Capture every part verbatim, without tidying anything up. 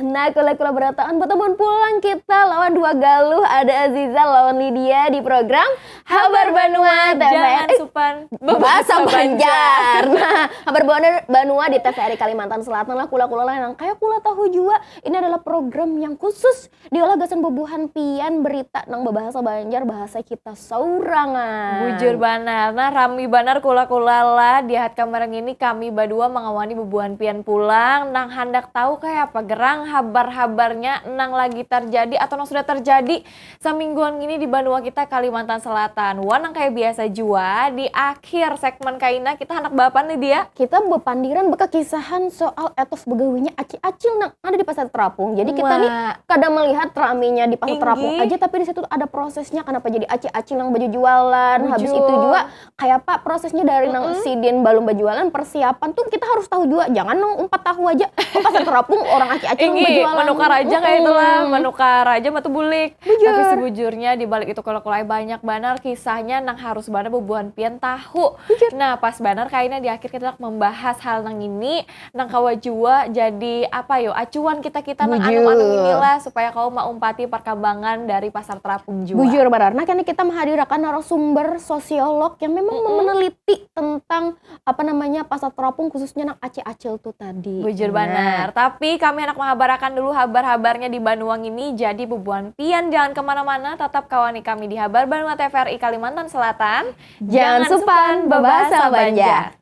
Nah, kula-kula berataan bertemu pulang kita lawan dua galuh, ada Aziza lawan Lydia di program Habar Banua T V R. Jangan supan Bahasa Banjar. Nah, Habar Banua di T V R I Kalimantan Selatan lah, kula-kula lah yang kayak kula tahu juga. Ini adalah program yang khusus diolah gasan bubuhan pian, berita nang berbahasa Banjar, bahasa kita saurangan. Bujur banar. Nah, rami banar kula-kula lah. Di Hat Kamarang ini kami badua mangawani bubuhan pian pulang nang handak tahu kaya apa gerang habar-habarnya nang lagi terjadi atau nang sudah terjadi samingguan ini di banua kita Kalimantan Selatan. Wan nang kaya biasa jua di akhir segmen kaina kita handak baapa nih dia? Kita bepandiran bekakisahan soal etos begawinya acil-acil nang ada di Pasar Terapung. Jadi kita nih kada melihat raminya di Pasar Terapung aja, tapi di situ ada prosesnya kenapa jadi acil-acil yang baju jualan. Habis itu juga kayak apa prosesnya dari nang sidin balum bajualan, persiapan tuh kita harus tahu juga. Jangan nang umpat tahu aja ke Pasar Terapung orang acil-acil yang Inggi, bajualan. Menukar aja kayak itulah, menukar aja matu bulik. Tapi Bujur. Sebujurnya di balik itu kalau kulai banyak banar kisahnya nang harus banar bubuhan pian tahu. Bujur. Nah, pas banar kaina di akhir kita handak membahas hal nang ini, nang kawa jua jadi apa yo, acuan kita-kita nang anu-anu Bujur. Inilah supaya kawa maumpati perkembangan dari Pasar Terapung jua. Bujur banar. Nah, kini kita menghadirakan narasumber sosiolog yang memang meneliti tentang apa namanya Pasar Terapung, khususnya nang acil-acil tuh tadi. Bujur Nah. Banar. Tapi kami handak menghabarakan dulu habar-habarnya di Banuang ini. Jadi bubuhan pian jangan kemana-mana, tetap kawani kami di Habar Banua T V R I Kalimantan Selatan. Jangan supan bebahasa Banjar.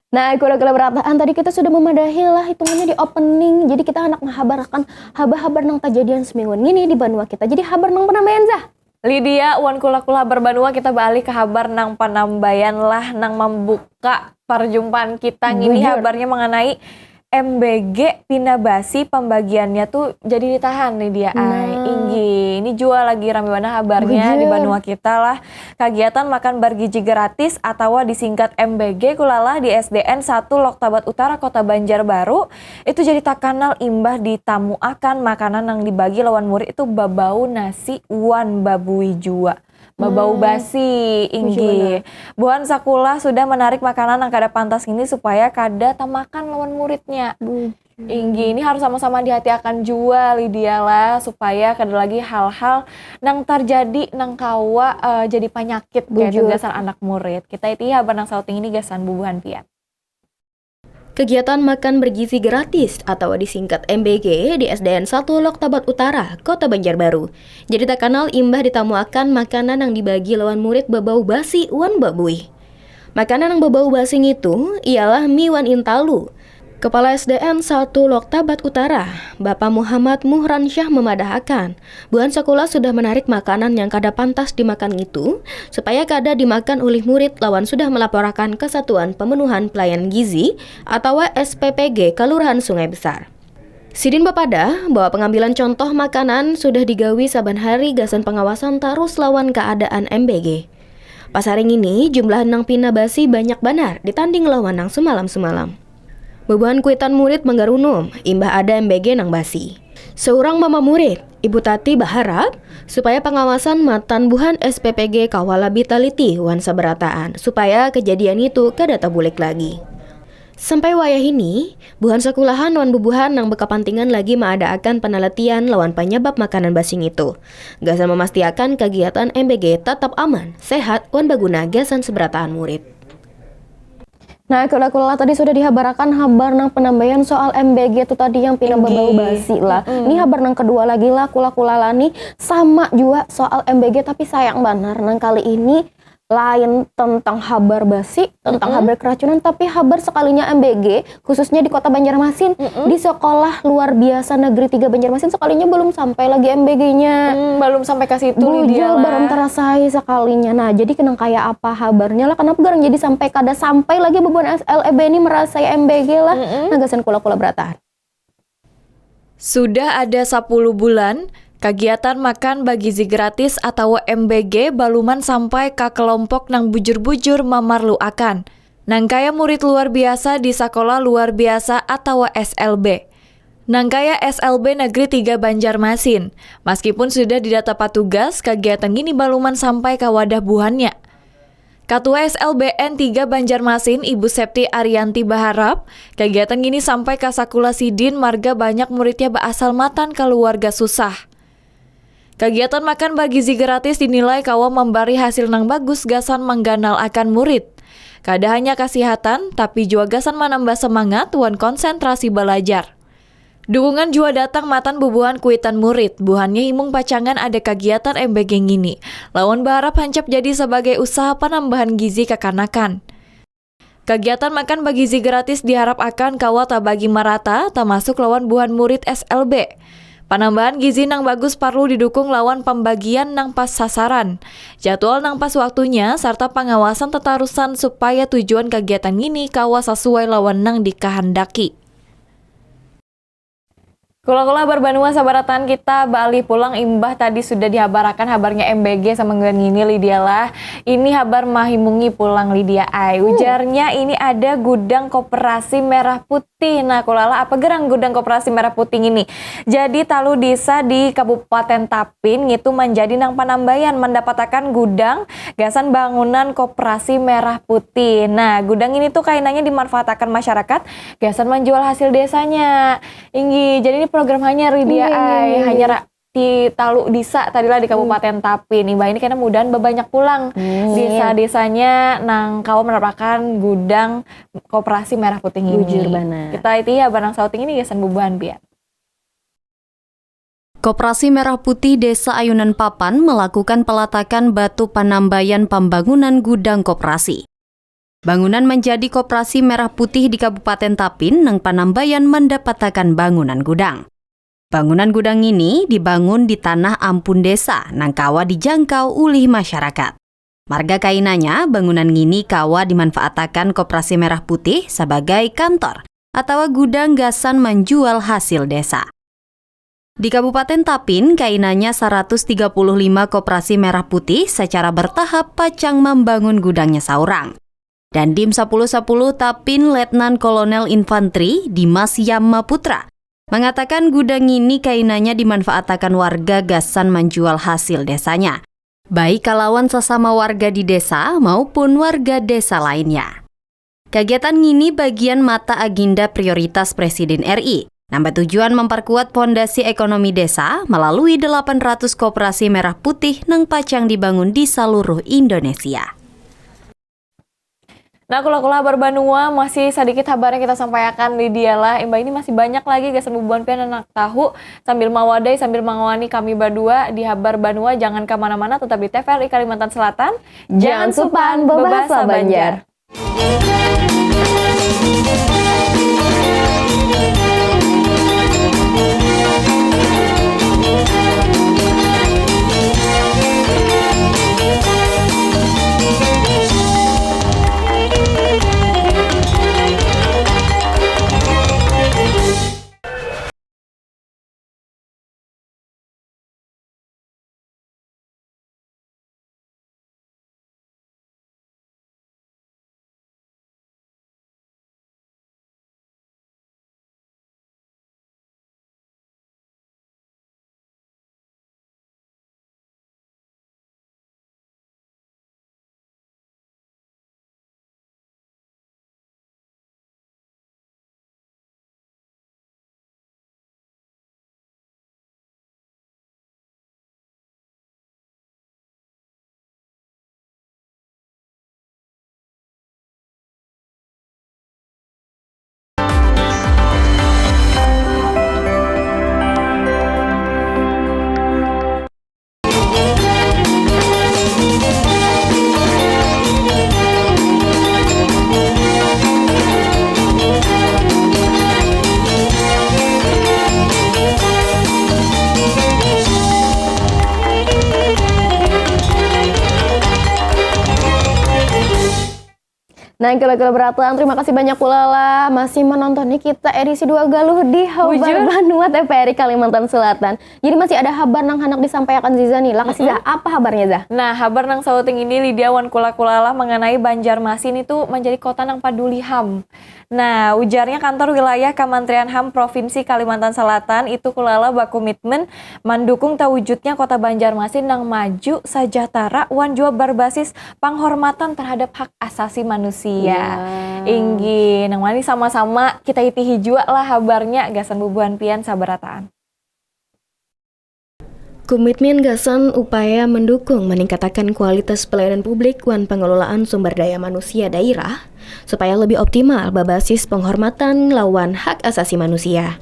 Nah, kula-kula berataan tadi kita sudah memadahi lah hitungannya di opening. Jadi kita handak menghabarakan habar-habar nang kejadian semingguan ini di banua kita. Jadi habar nang penambayan Zah. Lydia, wan kula-kula berbanua kita beralih ke habar nang penambayan lah nang membuka perjumpaan kita ngini. Bujur. Habarnya mengenai M B G pina basi pembagiannya tuh jadi ditahan nih dia ai. Nah. Inggi, ini jua lagi rame banget habarnya Bujur. Di banua kita lah. Kegiatan makan bergizi gratis atau disingkat M B G kulalah di S D N satu Loktabat Utara Kota Banjarbaru itu jadi takanal imbah ditamuakan makanan yang dibagi lawan murid itu babau nasi wan babui jua. Babau Hmm. Basi, Bujur inggi. Buhan sakulah sudah menarik makanan yang kada pantas ini supaya kada tamakan lawan muridnya. Inggi, ini harus sama-sama dihatiakan jua Lydia lah supaya kada lagi hal-hal nang terjadi nang kawa eh, jadi penyakit kayak itu Bujur. Gasan anak murid. Kita iti habar nang sauting ini gasan bubuhan pian. Kegiatan makan bergizi gratis atau disingkat M B G di S D N satu Loktabat Utara, Kota Banjarbaru. Jadi takanal imbah ditamuakan makanan yang dibagi lawan murid babau basi wan babui. Makanan yang babau basi ngitu ialah mie wan intalu. Kepala S D N satu Loktabat Utara, Bapak Muhammad Muhransyah memadahakan, buhan sekolah sudah menarik makanan yang kada pantas dimakan ngitu supaya kada dimakan ulih murid lawan sudah melaporakan ke Satuan Pemenuhan Pelayanan Gizi atau S P P G Kelurahan Sungai Besar. Sidin bapadah bahwa pengambilan contoh makanan sudah digawi saban hari gasan pengawasan tarus lawan keadaan M B G. Pas hari ngini jumlah nang pina basi banyak banar ditanding lawan nang sumalam-sumalam. Bubuhan kuitan murid manggarunum imbah ada M B G nang basi. Seorang mama murid, Ibu Tati baharap supaya pengawasan matan buhan S P P G kawa labih taliti wan sabarataan supaya kejadian itu kada tabulik lagi. Sampai wayah ini, buhan sekulahan wan bubuhan nang bekapantingan lagi maadaakan panalatian lawan panyabab makanan basi ngitu. Gasan memastiakan kagiatan M B G tatap aman, sehat, wan baguna gasan sabarataan murid. Nah, kula-kula tadi sudah dihabarakan habar nang penambayan soal M B G itu tadi yang pina babau basi lah. Ini habar nang kedua lagi lah, kula-kula lah nih sama juga soal M B G, tapi sayang banar nang kali ini lain tentang habar basi, tentang habar keracunan, tapi habar sekalinya M B G, khususnya di Kota Banjarmasin, di sekolah luar biasa Negeri tiga Banjarmasin sekalinya belum sampai lagi M B G-nya. Hmm, belum sampai ke situ Bujur Lydia lah. Baru terasai sekalinya. Nah, jadi kenang kayak apa habarnya lah? Kenapa garang jadi sampai kada sampai lagi bubuhan S L E B ini merasai M B G lah? Nah, gasan kula-kula berataan. Sudah ada sapuluh bulan, kagiatan makan bagizi gratis atau M B G baluman sampai ka kelompok nang bujur-bujur mamarluakan. Nangkaya murid luar biasa di sakola luar biasa atawa S L B. Nangkaya S L B Negeri tiga Banjarmasin. Maskipun sudah didata patugas, kagiatan ngini baluman sampai ka wadah buhannya. Katua S L B N tiga Banjarmasin, Ibu Septi Arianti baharap, kagiatan ngini sampai ka sakula sidin marga banyak muridnya baasal matan kaluarga susah. Kagiatan makan bagizi gratis dinilai kawa mambari hasil nang bagus gasan mangganal akan murid. Kada hanya kasihatan, tapi jua gasan manambah semangat wan konsentrasi balajar. Dukungan jua datang matan bubuhan kuitan murid, buhannya himung pacangan ada kagiatan M B G ngini, lawan baharap hancap jadi sabagai usaha panambahan gizi kakanakan. Kagiatan makan bagizi gratis diharap akan kawa tabagi marata, tamasuk lawan buhan murid S L B. Panambahan gizi nang bagus parlu didukung lawan pambagian nang pas sasaran, jadwal nang pas waktunya, sarta pangawasan tatarusan supaya tujuan kagiatan ngini kawa sasuai lawan nang dikahandaki. Kula-kula habar banua sabarataan kita baalih pulang imbah tadi sudah dihabarakan habarnya M B G samingguan ngini, Lydia lah. Ini habar mahimungi pulang, Lydia ai. Hmm. Ujarnya ini ada gudang koperasi merah putih. Nah, kulala, apa gerang gudang koperasi merah putih ngini? Jadi, talu desa di Kabupaten Tapin ngitu manjadi nang panambayan mandapatakan gudang gasan bangunan koperasi merah putih. Nah, gudang ini tuh kainanya dimanfaatakan masyarakat gasan manjual hasil desanya. Inggih, jadi ini program hanyar, Lydia ai. Inggih, inggih, inggih. Hanyar ti talu desa tadi lah di, hmm, Kabupaten Tapin. Imbah ini kena mudahan babanyak pulang, hmm, desa-desanya nang kawa menerapkan gudang koperasi merah putih ini. Bujur banar. Kita itihi habar nang sauting ini gasan bubuhan pian. Koperasi Merah Putih Desa Ayunan Papan melakukan pelatakan batu panambayan pambangunan gudang koperasi. Bangunan manjadi koperasi merah putih di Kabupaten Tapin nang panambayan mandapatakan bangunan gudang. Bangunan gudang ngini dibangun di tanah ampun desa nang kawa dijangkau ulih masyarakat. Marga kainanya, bangunan ngini kawa dimanfaatakan koperasi merah putih sabagai kantor atawa gudang gasan manjual hasil desa. Di Kabupaten Tapin, kainanya saratus tiga puluh lima koperasi merah putih sacara bertahap pacang mambangun gudangnya saurang. Dandim sapuluh sapuluh Tapin Letnan Kolonel Infantri Dimas Yama Putra mangatakan gudang ngini kainanya dimanfaatakan warga gasan manjual hasil desanya, baik kalawan sasama warga di desa maupun warga desa lainnya. Kagiatan ngini bagian mata agenda prioritas Presiden R I, nang batujuan mamparkuat pondasi ekonomi desa malalui delapan ratus koperasi merah putih nang pacang dibangun di saluruh Indonesia. Nah, kula-kula habar banua, masih sadikit habar yang kita sampaikan, Lydia lah. Imbah ini masih banyak lagi gasan bubuhan pian handak tahu, sambil mawadai, sambil mangawani kami badua di habar banua. Jangan ka mana-mana, tetap di T V R I Kalimantan Selatan. Jangan supan bebahasa Banjar. Nah, kula-kula berataan, terima kasih banyak pula lah masih menonton nih kita edisi dua galuh di Habar Banua T V R I Kalimantan Selatan. Jadi masih ada habar nang handak disampaikan Ziza nih. Lah, kasih Zah, apa habarnya, Zah? Nah, habar nang sauting ini, Lydia wan kula-kula lah, mengenai Banjarmasin itu menjadi kota nang paduli HAM. Nah, ujarnya kantor wilayah Kementerian HAM Provinsi Kalimantan Selatan itu kula lah bakomitmen mandukung terwujudnya kota Banjarmasin nang maju, sejahtera, wan jua berbasis penghormatan terhadap hak asasi manusia. Ya. Inggih, nang mana sama-sama kita itihi jua lah habarnya, gasan bubuhan pian sabarataan. Komitmen gasan upaya mendukung meningkatakan kualitas pelayanan publik wan pengelolaan sumber daya manusia daerah supaya lebih optimal berbasis penghormatan lawan hak asasi manusia.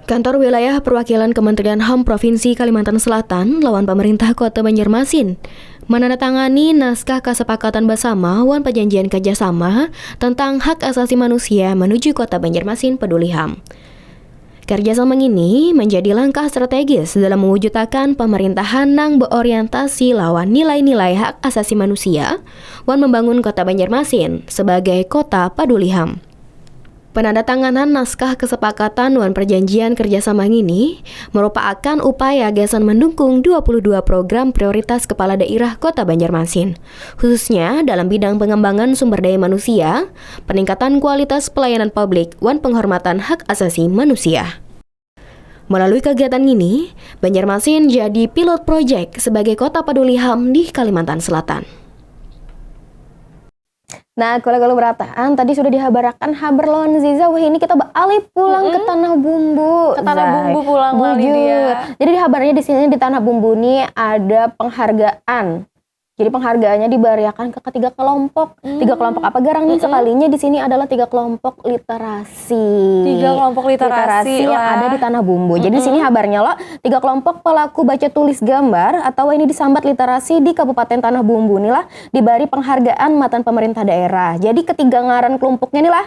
Kantor Wilayah Perwakilan Kementerian HAM Provinsi Kalimantan Selatan lawan Pemerintah Kota Banjarmasin menandatangani naskah kesepakatan bersama wan perjanjian kerjasama tentang hak asasi manusia menuju Kota Banjarmasin peduli HAM. Kerjasama ini menjadi langkah strategis dalam mewujudkan pemerintahan nang berorientasi lawan nilai-nilai hak asasi manusia wan membangun Kota Banjarmasin sebagai kota paduli HAM. Penandatanganan naskah kesepakatan wan perjanjian kerjasama ini merupakan upaya gasan mendukung dua puluh dua program prioritas Kepala Daerah Kota Banjarmasin, khususnya dalam bidang pengembangan sumber daya manusia, peningkatan kualitas pelayanan publik, wan penghormatan hak asasi manusia. Melalui kegiatan ini, Banjarmasin jadi pilot project sebagai kota paduli HAM di Kalimantan Selatan. Nah, kula-kula berataan, tadi sudah dihabarakan habar lawan Ziza. Wah, ini kita beralih pulang ke Tanah Bumbu. Ke Tanah Bumbu pulang lah, Lydia. Jadi, di habarnya di sini, di Tanah Bumbu nih ada penghargaan. Jadi, penghargaannya dibariakan ke ketiga kelompok. Tiga kelompok apa garang nih? Sekalinya di sini adalah tiga kelompok literasi. Tiga kelompok literasi yang ada di Tanah Bumbu. Jadi, di sini habarnya lo, tiga kelompok pelaku baca tulis gambar atau ini disambat literasi di Kabupaten Tanah Bumbu nih lah dibari penghargaan matan pemerintah daerah. Jadi, ketiga ngaran kelompoknya nih lah,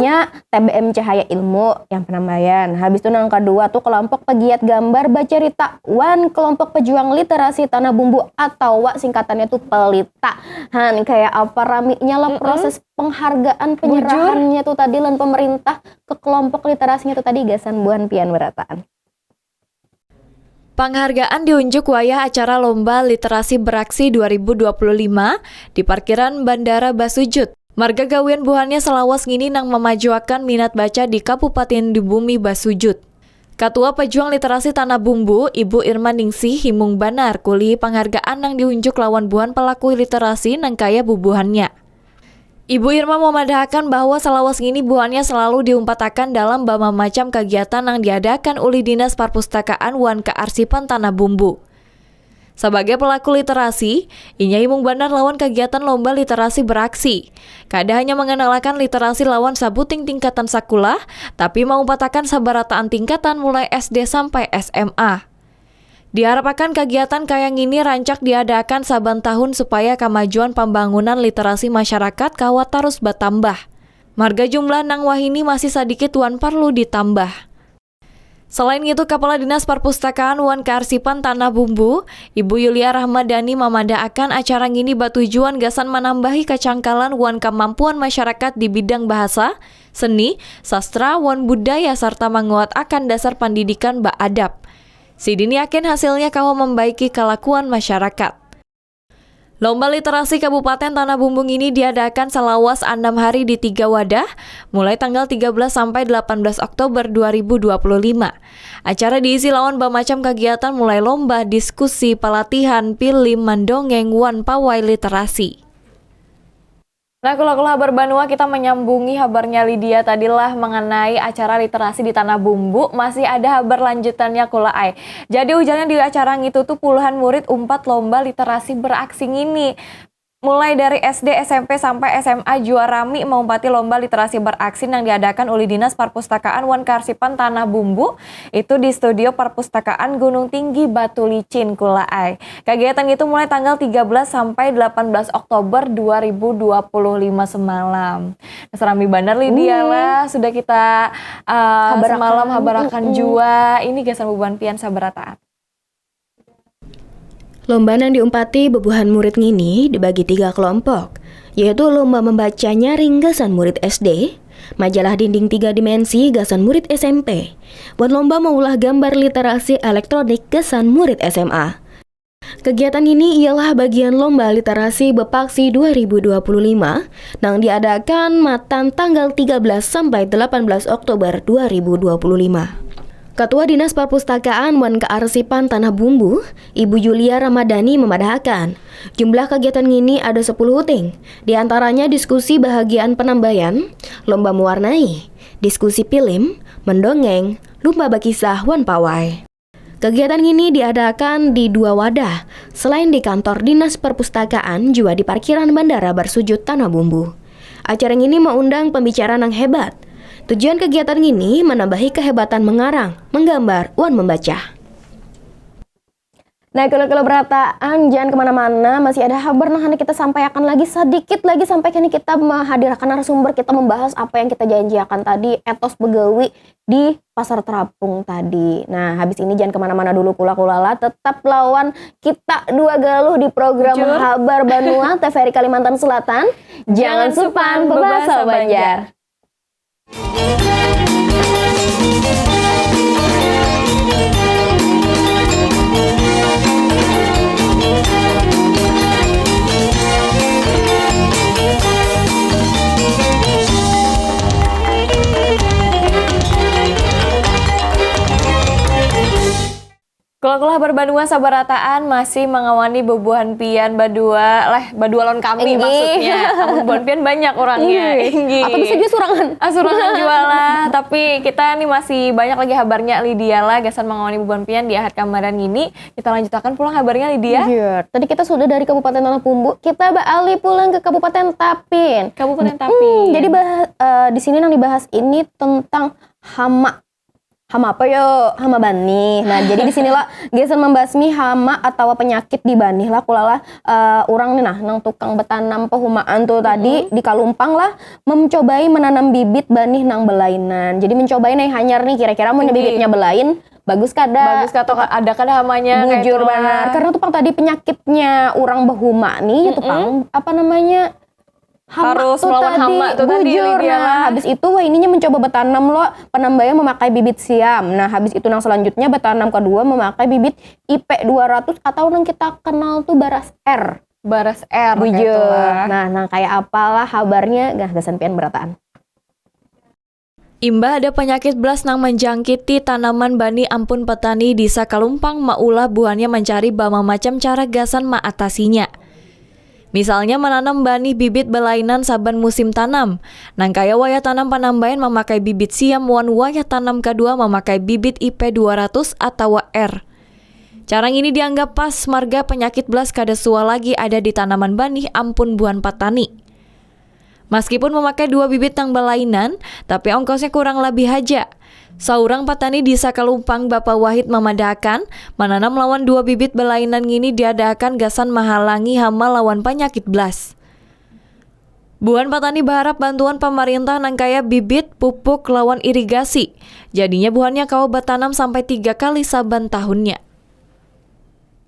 nya T B M Cahaya Ilmu yang penambayan. Habis itu nang kedua tuh kelompok pegiat gambar bacerita wan kelompok pejuang literasi Tanah Bumbu atau singkatannya tuh PELITA. Han, kayak apa raminya lah proses penghargaan penyerahannya tuh tadi lan pemerintah ke kelompok literasinya tuh tadi gasan buhan pian berataan. Penghargaan diunjuk wayah acara Lomba Literasi Beraksi dua ribu dua puluh lima di parkiran Bandara Basujud. Marga gawian buhannya selawas ngini nang memajuakan minat baca di Kabupaten di Bumi Basujud. Katua Pejuang Literasi Tanah Bumbu, Ibu Irma Ningsih, himung banar kuli penghargaan nang diunjuk lawan buhan pelaku literasi nang kaya bubuhannya. Ibu Irma memadahakan bahwa selawas ngini buhannya selalu diumpatakan dalam bamamacam kagiatan nang diadakan ulih Dinas Perpustakaan wan Kearsipan Tanah Bumbu. Sabagai pelaku literasi, inya himung banar lawan kagiatan lomba literasi beraksi. Kada hanya mengenalakan literasi lawan sabuting tingkatan sakulah, tapi maumpatakan sabarataan tingkatan mulai S D sampai S M A. Diharapakan kagiatan kaya ngini rancak diadakan saban tahun supaya kamajuan pambangunan literasi masyarakat kawa tarus batambah. Marga jumlah nang wahini masih sadikit wan parlu ditambah. Selain ngitu, Kapala Dinas Parpustakaan wan Kaarsipan Tanah Bumbu, Ibu Yulia Rahmadani mamandaakan acara ngini batujuan gasan manambahi kacangkalan wan kamampuan masyarakat di bidang bahasa, seni, sastra, wan budaya sarta manguatakan dasar pandidikan baadab. Sidin yakin hasilnya kawa mambaiki kalakuan masyarakat. Lomba Literasi Kabupaten Tanah Bumbu ngini diadakan salawas anam hari di tiga wadah, mulai tanggal tiga belas sampai delapan belas Oktober dua ribu dua puluh lima. Acara diisi lawan bamacam kagiatan mulai lomba, diskusi, palatihan, pilim, mandongeng, wan pawai literasi. Nah, kula-kula Habar Banua, kita menyambungi habarnya Lydia tadi lah mengenai acara literasi di Tanah Bumbu. Masih ada habar lanjutannya kula ai. Jadi ujarnya di acara ngitu tuh puluhan murid umpat lomba literasi beraksi ngini. Mulai dari S D, S M P, sampai S M A jua rami maumpati lomba literasi beraksi nang diadakan ulih Dinas Parpustakaan wan Kaarsipan Tanah Bumbu, itu di Studio Perpustakaan Gunung Tinggi Batu Licin kula ai. Kagiatan itu mulai tanggal tiga belas sampai delapan belas Oktober dua ribu dua puluh lima semalam. Nah, serami banar Lydia lah, sudah kita, uh, semalam habarakan jua. Ini gasan bubuhan pian sabarataan. Lomba nang diumpati bubuhan murid ngini dibagi tiga kelompok, yaitu lomba membaca nyaring gasan murid S D, majalah dinding tiga dimensi gasan murid S M P, wan lomba maulah gambar literasi elektronik gasan murid S M A. Kegiatan ini ialah bagian lomba literasi Bepaksi dua ribu dua puluh lima nang diadakan matan tanggal tiga belas sampai delapan belas Oktober dua ribu dua puluh lima. Ketua Dinas Perpustakaan wan Kearsipan Tanah Bumbu, Ibu Julia Ramadhani memadahakan, jumlah kegiatan ngini ada sepuluh huting, di antaranya diskusi bahagian penambayan, lomba mewarnai, diskusi pilim, mendongeng, lumba bakisah wan pawai. Kegiatan ngini diadakan di dua wadah, selain di kantor Dinas Perpustakaan jua di parkiran Bandara Barsujud Tanah Bumbu. Acara ngini maundang pembicara nang hebat. Tujuan kegiatan ngini menambahi kehebatan mengarang, menggambar, wan membaca. Nah, kalau kalau berataan jangan kemana-mana, masih ada habar nang hendak kita sampaikan lagi, sedikit lagi sampai kini kita menghadirkan narasumber, kita membahas apa yang kita janjiakan tadi, etos begawi di Pasar Terapung tadi. Nah, habis ini jangan kemana-mana dulu, kula-kula lah, tetap lawan kita dua galuh di program Bujur. Habar Banua T V R I Kalimantan Selatan. Jangan supan bebahasa Banjar. Kula-kula Habar Banua sabarataan masih mangawani bubuhan pian badua lah, badua lawan kami. Inggih. Maksudnya. Amun bubuhan pian banyak orangnya. Inggih. Inggih. Apa bisa jua surangan? Ah, surangan jua lah. Tapi kita nih masih banyak lagi habarnya, Lydia lah, gasan mangawani bubuhan pian di Ahad kamaran ini. Kita lanjutakan pulang habarnya, Lydia. Iya. Tadi kita sudah dari Kabupaten Tanah Bumbu, kita baalih pulang ke Kabupaten Tapin. Kabupaten Mm-mm. Tapin. Jadi bah- eh, di sini yang dibahas ini tentang hama. Hama apa yo? Hama banih. Nah, jadi di sinilah gasan membasmi hama atawa penyakit di banih lah, kula lah, eh, urang nih nah, nang tukang betanam pehumaan tu tadi Mm-mm. di Kalumpang lah, mencobai menanam bibit banih nang belainan. Jadi mencobai nang hanyar nih, kira-kira mun Inggih. Bibitnya belain, bagus kada? Bagus kada, ada kada hamanya, kayak Bujur itulah. Banar. Karena tu pang tadi penyakitnya urang behuma nih, itu Mm-mm. pang, apa namanya, hama Harus tu melawan tadi, hama tu tadi, bujur. Lydia, nah, lah. Habis itu, wah, ininya mencoba betanam lo, penambaya memakai bibit siam. Nah, habis itu nang selanjutnya betanam kedua memakai bibit I P dua ratus atau nang kita kenal tu baras R. Baras R, bujur. Kayak itulah. Nah, nang kayak apalah habarnya, nah, gasan pian berataan. Imbah ada panyakit blas nang manjangkiti tanaman banih ampun petani di Sakalumpang maulah buhannya mancari bamamacam cara gasan maatasinya. Misalnya mananam banih bibit balainan saban musim tanam, nang kaya wayah tanam panambayan mamakai bibit siam wan wayah tanam kadua mamakai bibit I P dua ratus atawa R. Cara ngini dianggap pas marga panyakit blas kada suah lagi ada di tanaman banih ampun buhan patani. Maskipun mamakai dua bibit nang balainan, tapi ongkosnya kurang labih haja. Saurang patani di Sakalumpang, Bapa Wahid, mamadahakan, mananam lawan dua bibit balainan ngini diadahakan gasan mahalangi hama lawan panyakit blas. Buhan patani baharap bantuan pamarintah nang kaya bibit, pupuk, lawan irigasi. Jadinya buhannya kawa batanam sampai tiga kali saban tahunnya.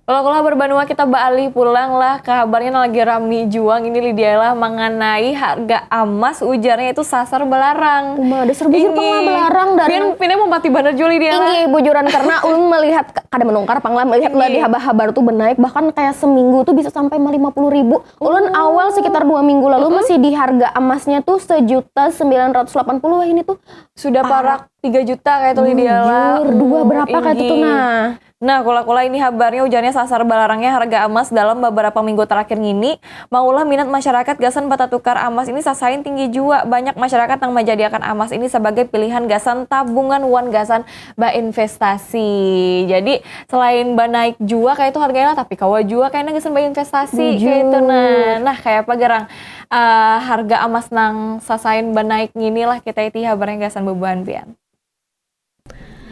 Kalau, kalau habar banua, kita baalih pulang lah ke habarnya nang lagi rami jua ngini, Lydia lah, manganai harga amas, ujarnya itu sasar belarang. Uma, dasar bujur pang lah belarang dari Pian, pian mumpati banar jua, Lydia lah. Inggih, bujuran, karena ulun melihat, kada menungkar pang lah, melihat lah di habar-habar tuh benaik, bahkan kayak seminggu tuh bisa sampai lima puluh ribu. Ulun awal sekitar dua minggu lalu masih di harga amasnya tuh sejuta sembilan ratus delapan puluh, wah, ini tuh sudah parak tiga juta kayak itu, Lydia lah. Bujur, dua berapa kayak itu tuh, nah. Nah, kula-kula ini habarnya ujarnya sasar balarangnya harga amas dalam beberapa minggu terakhir ngini, maulah minat masyarakat gasan batatukar amas ini sasain tinggi jua. Banyak masyarakat nang manjadiakan amas ini sabagai pilihan gasan tabungan wan gasan bainvestasi. Jadi, selain banaik jua kayak itu harganya lah, tapi kawa jua kena gasan bainvestasi kayak itu. Bujur. Nah, nah, kayak apa garang, eh, harga amas nang sasain banaik ngini lah, kita iti habarnya gasan bubuhan pian.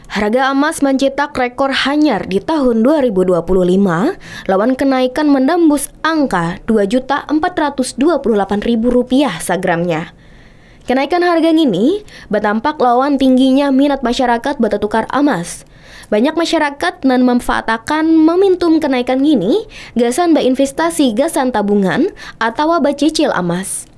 Harga amas mancetak rekor hanyar di tahun dua ribu dua puluh lima lawan kenaikan menembus angka dua juta empat ratus dua puluh delapan ribu rupiah sagramnya. Kenaikan harga ngini batampak lawan tingginya minat masyarakat batatukar amas. Banyak masyarakat nan manfaatakan momentum kenaikan ngini gasan bainvestasi gasan tabungan atawa bacicil amas.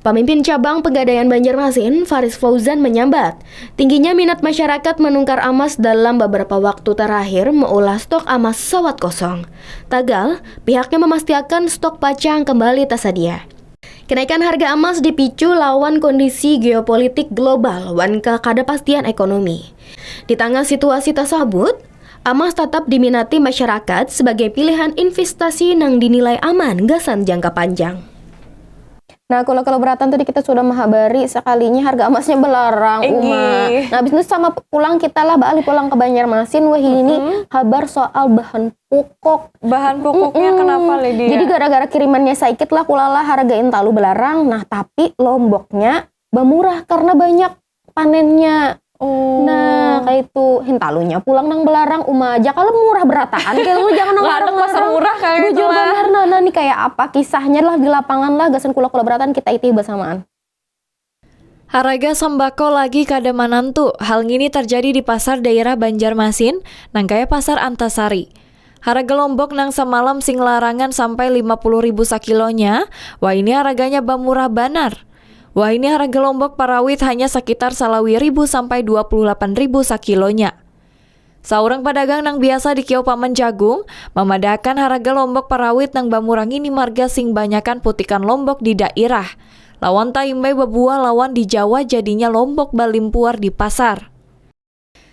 Pamimpin Cabang Pegadaian Banjarmasin, Faris Fauzan manyambat, tingginya minat masyarakat manungkar amas dalam beberapa waktu terakhir meulah stok amas sawat kosong. Tagal, pihaknya memastiakan stok pacang kembali tasadia. Kenaikan harga amas dipicu lawan kondisi geopolitik global wan kakadapastian ekonomi. Di tangah situasi tasabut, amas tatap diminati masyarakat sebagai pilihan investasi nang dinilai aman gasan jangka panjang. Nah, kula-kula beratan tadi kita sudah mahabari sakalinya harga amasnya belarang, Uma. Inggih. Nah, habis itu sama pulang kita lah baalih pulang ke Banjarmasin, wahini Mm-mm. habar soal bahan pokok. Bahan pokoknya Mm-mm. kenapa, Lydia? Jadi gara-gara kirimannya saikit lah, kula lah harga intalu belarang. Nah, tapi lomboknya bamurah karena banyak panennya. Oh. Nah, kayak itu hintalunya pulang nang belarang, Uma aja kalau murah berataan kayak lu jangan nang Nggak ada larang-larang. Pasar murah kayak Bujur gitu lah. Benar, nah, nah, nih kayak apa kisahnya lah di lapangan lah, gasan kula-kula beratan kita itih bersamaan. Haraga sambako lagi kada manantu. Hal ngini terjadi di pasar daerah Banjarmasin, nang kaya Pasar Antasari. Haraga lombok nang samalam sing larangan sampai lima puluh ribu sakilonya, wahini haraganya bamurah banar. Wahini haraga lombok parawit hanya sakitar salawi ribu sampai dua puluh lapan ribu sakilonya. Saurang padagang nang biasa dikiau Paman Jagung, mamadahakan haraga lombok parawit nang bamurah ngini marga sing banyakan putikan lombok di dairah. Lawan taimbai babuah lawan di Jawa jadinya lombok balimpuar di pasar.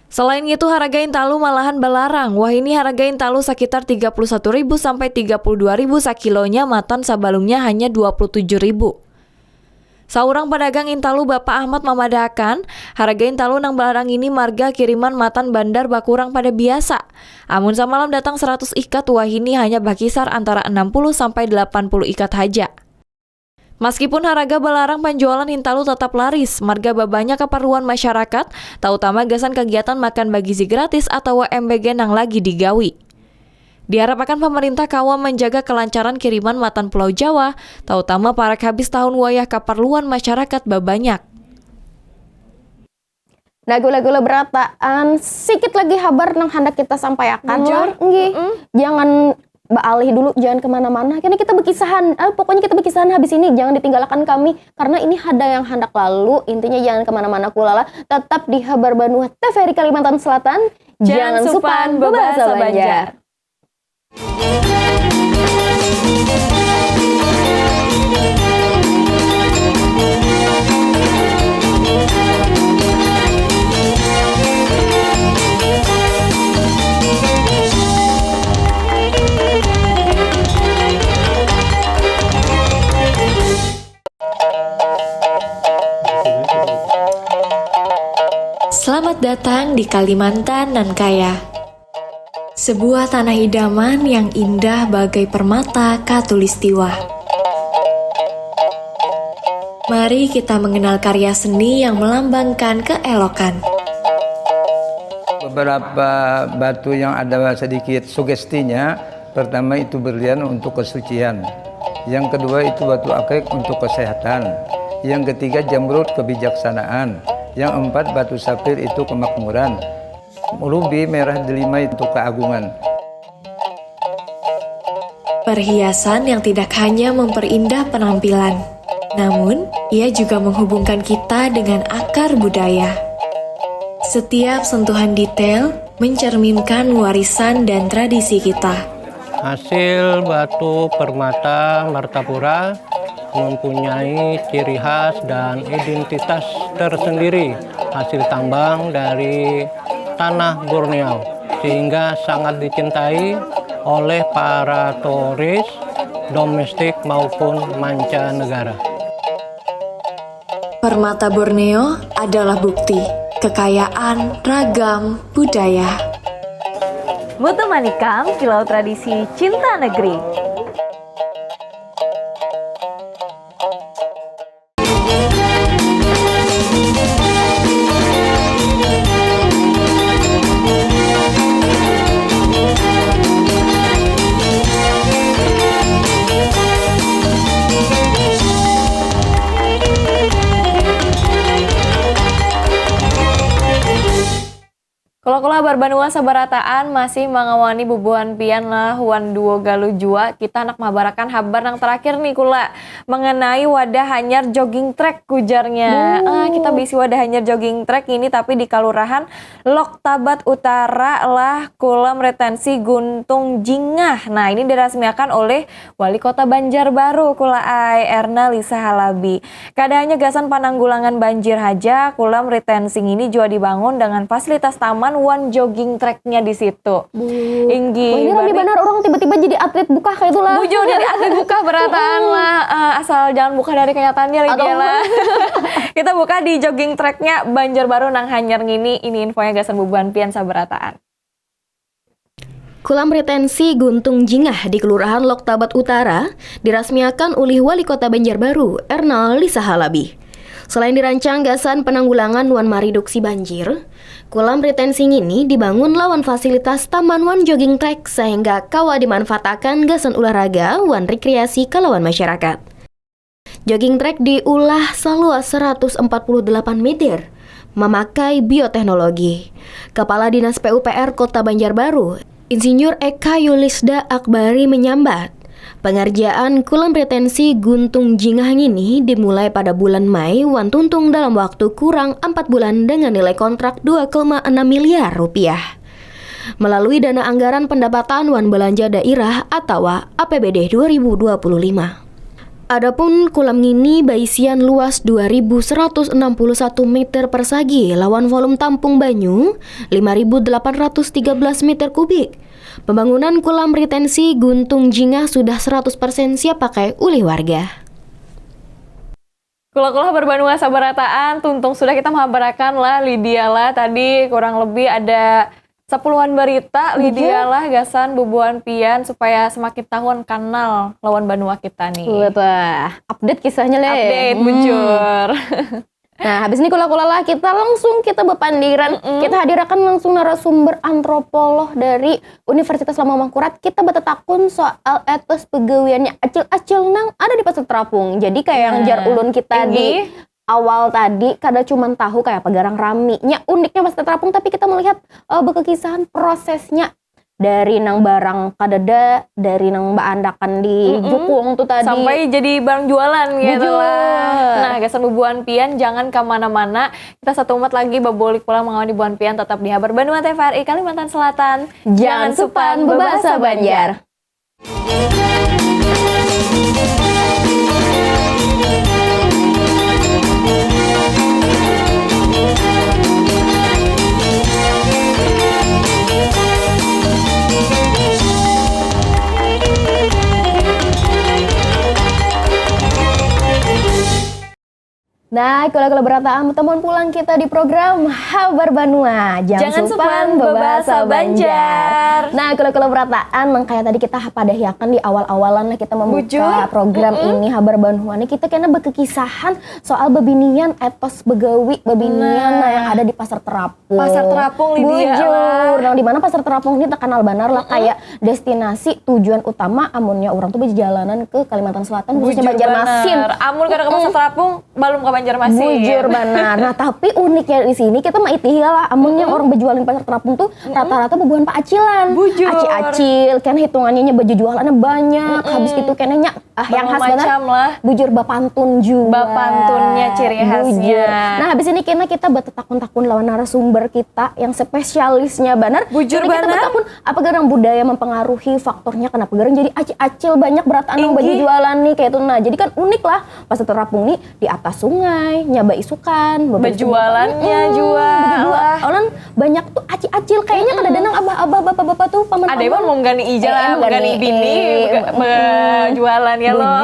Selain ngitu, haraga intalu malahan balarang. Wahini haraga intalu sakitar tiga puluh satu ribu sampai tiga puluh dua ribu sakilonya matan sabalumnya hanya dua puluh tujuh ribu. Saurang padagang intalu Bapak Ahmad mamadahakan, haraga intalu nang balarang ini marga kiriman matan bandar bakurang pada biasa. Amun samalam datang seratus ikat, wahini hanya bakisar antara enam puluh sampai delapan puluh ikat haja. Maskipun haraga balarang, panjualan hintalu tatap laris, marga babanya kaparluan masyarakat, tautama gasan kagiatan makan bagizi gratis atawa M B G nang lagi digawi. Diharapakan pamarintah kawa manjaga kalancaran kiriman matan Pulau Jawa, tautama parak habis tahun wayah kaparluan masyarakat babanyak. Nah, gula-gula berataan, sikit lagi habar nang handak kita sampaiakan lah. Bujur. Nggih. Mm-mm. Jangan baalih dulu, jangan kemana-mana. Karena kita bekisahan, eh, pokoknya kita bekisahan habis ini, jangan ditinggalakan kami. Karena ini ada yang handak lalu, intinya jangan kemana-mana kula lah. Tetap di Habar Banua T V R I Kalimantan Selatan. Jangan supan bebahasa Banjar. Selamat datang di Kalimantan nan kaya. Sebuah tanah idaman yang indah bagai permata khatulistiwa. Mari kita mengenal karya seni yang melambangkan keelokan. Beberapa batu yang ada sedikit sugestinya, pertama itu berlian untuk kesucian. Yang kedua itu batu akik untuk kesehatan. Yang ketiga jamrud kebijaksanaan. Yang empat batu sapir itu kemakmuran. Rubi merah delima itu keagungan. Perhiasan yang tidak hanya memperindah penampilan, namun ia juga menghubungkan kita dengan akar budaya. Setiap sentuhan detail mencerminkan warisan dan tradisi kita. Hasil batu permata Martapura mempunyai ciri khas dan identitas tersendiri, hasil tambang dari tanah Borneo, sehingga sangat dicintai oleh para turis domestik maupun mancanegara. Permata Borneo adalah bukti kekayaan ragam budaya. Mutu manikam, kilau tradisi cinta negeri. Kula-kula habar banua sabarataan masih mangawani bubuhan pian lah wan duo Galuh jua. Kita handak mahabarakan habar nang terakhir nih kula mengenai wadah hanyar jogging track ujarnya. Ah, kita bisi wadah hanyar jogging track ini tapi di Kalurahan Loktabat Utara lah Kulam Retensi Guntung Jingah. Nah, ini dirasmiakan oleh Wali Kota Banjarbaru kula ai Erna Lisa Halabi. Kada hanya gasan pananggulangan banjir haja, kulam retensi ngini jua dibangun dengan fasilitas taman wan jogging tracknya di situ. Inggih. Wah, ini rami banar, orang tiba-tiba jadi atlet bukah kayak itulah. Bujur jadi atlet bukah berataan lah. Eh, asal jangan bukah dari kenyataannya lagi lah. Kita buka di jogging tracknya Banjarbaru nang hanyar ngini. Ini infonya gasan bubuhan pian sabarataan. Kulam retensi Guntung Jingah di Kelurahan Loktabat Utara dirasmiakan ulih Wali Kota Banjarbaru, Ernal Lisa Halabi. Selain dirancang gasan penanggulangan wan mariduksi banjir, kulam retensi ngini dibangun lawan fasilitas taman wan jogging track sehingga kawa dimanfaatakan gasan olahraga wan rekreasi kalawan masyarakat. Jogging track diulah saluas seratus empat puluh delapan meter, mamakai bioteknologi. Kepala Dinas P U P R Kota Banjarbaru, Insinyur Eka Yulisda Akbari menyambat, pengerjaan kulam retensi Guntung Jingah ngini dimulai pada bulan Mei wan tuntung dalam waktu kurang empat bulan dengan nilai kontrak dua koma enam miliar rupiah melalui dana anggaran pendapatan wan belanja daerah atawa A P B D dua ribu dua puluh lima. Adapun kulam ngini baisian luas dua ribu seratus enam puluh satu meter persagi lawan volume tampung banyu lima ribu delapan ratus tiga belas meter kubik. Pembangunan kulam retensi Guntung Jingah sudah seratus persen siap pakai ulih warga. Kula-kula habar banua sabarataan, tuntung sudah kita mahabarakan lah Lydia lah tadi kurang lebih ada sepuluhan barita Lydia lah gasan bubuhan pian supaya semakin tahuan kanal lawan banua kita nih. Wah, update kisahnya leh. Update, bujur. Nah, habis ini kula-kula lah kita langsung kita bepandiran, kita hadirakan langsung narasumber antropolog dari Universitas Lambung Mangkurat. Kita betetakun soal etos pegawiannya acil-acil nang ada di Pasar Terapung. Jadi kayak yang jar ulun kita di awal tadi kada cuman tahu kayak apa garang raminya uniknya Pasar Terapung, tapi kita melihat eh, bekekisahan prosesnya dari nang barang kadada, dari nang baandakan di jukung tuh tadi. Sampai jadi barang jualan gitu lah. Bujur. Nah, gasan bubuhan pian jangan kemana-mana. Kita satu umat lagi babulik pulang mengawani bubuhan pian tetap di Habar Banua T V R I Kalimantan Selatan. Jangan supan bebahasa Banjar. Nah, kula-kula berataan, bertemuan pulang kita di program Habar Banua. Jangan supan bebahasa Banjar. Nah, kula-kula berataan, nang kaya tadi kita padahiakan di awal-awalan lah kita membuka program ini, Habar Banua ni, kita kena bekekisahan soal bebinian, etos begawi bebinian, nah, yang ada di Pasar Terapung. Pasar Terapung, Lydia. Bujur. Nah, di mana Pasar Terapung ini terkenal banar lah kayak destinasi tujuan utama amunnya orang tuh berjalanan ke Kalimantan Selatan, khususnya Banjarmasin. Amun kada ke Pasar Terapung, balum ka Banjarmasin. Bujur banar. Nah, tapi uniknya di sini kita maitihi lah, amunnya orang bejualan di Pasar Terapung tuh rata-rata bubuhan paacilan. Bujur. Acil-acil, kan hitungannya nya bejualannya banyak. Habis itu kena nya ah, yang khas banar. Macam lah. Bujur bapantun juga. Bapantunnya ciri khasnya. Bujur. Nah, habis ini kena kita bertetakun-takun lawan narasumber kita yang spesialisnya banar. Bujur banar. Kita bertakun apa garang budaya mempengaruhi faktornya kenapa garang jadi acil-acil banyak berataan yang bejualan nih kayak itu. Nah, jadi kan unik lah Pasar Terapung nih di atas sungai, nyaba isukan, bejualannya juga. Orang banyak tuh acil-acil kayaknya kada ada nang abah-abah bapak-bapak tuh paman-paman. Ada yang mau mengganti ija lah, mengganti bini, bejualan ya lo.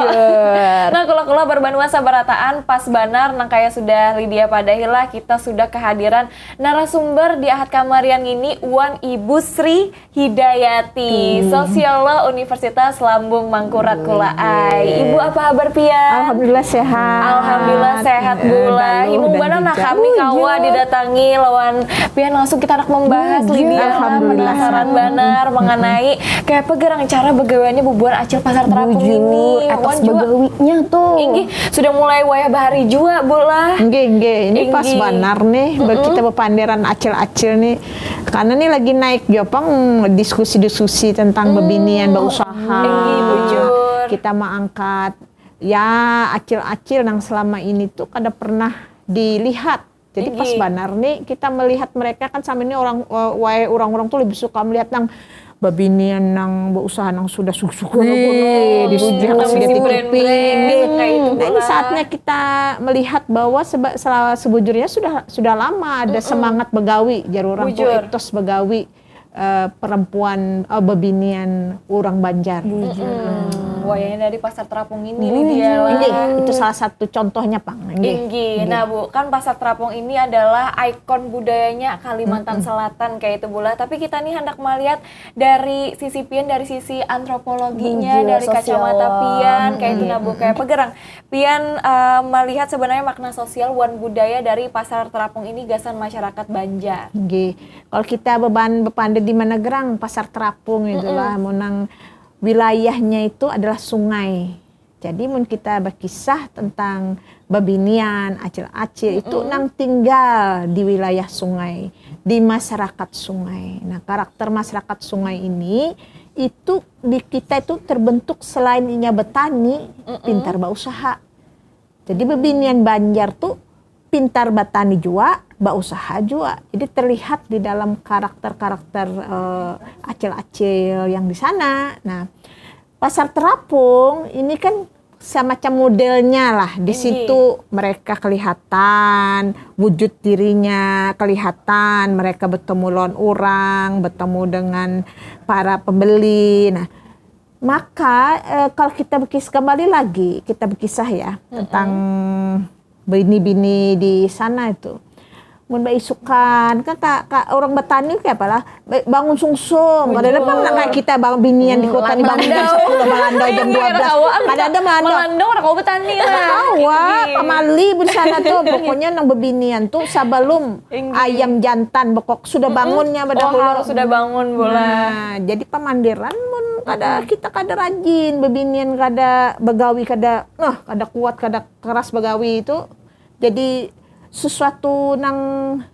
Nah, kalau kalau berbanua sabarataan pas banar nang kayak sudah Lydia padahi lah kita sudah kehadiran narasumber di Ahad kamarian ini Wan Ibu Sri Hidayati, sosiolog Universitas Lambung Mangkurat Kulaai. Ibu, apa habar pian? Alhamdulillah sehat. Alhamdulillah sehat bula. Himung banar nah kami kawa didatangi lawan pian langsung kita anak membahas. Asli dia lah, Alhamdulillah. Penasaran banar mengenai kayak apa gerang cara begawiannya bubuhan acil pasar terapung Bujur, ini. Etos Wan jua. Begawinya tuh. Inggih, sudah mulai wayah bahari jua, Bu lah. Nggih, nggih. Ini pas Inggih. Banar nih, be- kita bepanderan acil-acil nih. Karena nih lagi naik jua pang diskusi-diskusi tentang bebinian, beusaha. Inggih, bujur. Kita mengangkat ya acil-acil yang selama ini tuh kada pernah dilihat. Jadi pas Inggih. Banar nih kita melihat mereka kan sama ini orang eh, wae orang-orang tuh lebih suka melihat nang bebinian nang beusaha nang sudah sukses Wih, di sudah nang sudah misi di brand-brand, TV. kayak itu Nah, ini lah. Saatnya kita melihat bahwa seba, sela- sebujurnya sudah sudah lama ada semangat begawi jar orang tuh Bujur. Etos begawi eh, perempuan eh, bebinian orang Banjar. Hmm, wayahnya dari pasar terapung ini nih dia lah. Ini itu salah satu contohnya pang. Nggih. Inggih. Nah, Bu, kan Pasar Terapung ini adalah ikon budayanya Kalimantan Selatan kayak itu, Bu lah. Tapi kita nih hendak melihat dari sisi pian, dari sisi antropologinya, Bujur, dari kacamata sosial. Pian kayak itu, nah, Bu, kayak apa gerang? Pian eh, melihat sebenarnya makna sosial wan budaya dari Pasar Terapung ini gasan masyarakat Banjar. Nggih. Kalau kita beban bepanda di mana gerang Pasar Terapung itulah menang wilayahnya itu adalah sungai. Jadi mun kita berkisah tentang bebinian, acil-acil itu nang tinggal di wilayah sungai, di masyarakat sungai. Nah, karakter masyarakat sungai ini itu di kita itu terbentuk selain inya betani, pintar beusaha. Jadi bebinian Banjar tuh pintar batani jua, bausaha jua. Jadi terlihat di dalam karakter-karakter eh, acil-acil yang di sana. Nah, Pasar Terapung ini kan semacam modelnya lah. Di situ mereka kelihatan, wujud dirinya kelihatan, mereka bertemu lawan orang, bertemu dengan para pembeli. Nah, maka eh, kalau kita berkisah kembali lagi, kita berkisah ya tentang bini-bini di sana itu. Mun baisukan kan ka, ka, orang batani kayak apalah ba- bangun sungsung. Kada ada pang nang kayak kita bangun binian di kota ni bangun jam sepuluh melandau jam dua belas. Kada ada melandau. Melandau orang kau betani lah. Tahu ah, pamali di sana tuh. Pokoknya nang bebinian tuh sebelum ayam jantan bekok sudah bangunnya Oh, bedahulu. Harus sudah bangun bola. Nah, jadi pamandiran mun kada kita kada rajin, bebinian kada begawi kada, nah, kada kuat kada keras begawi itu jadi sesuatu nang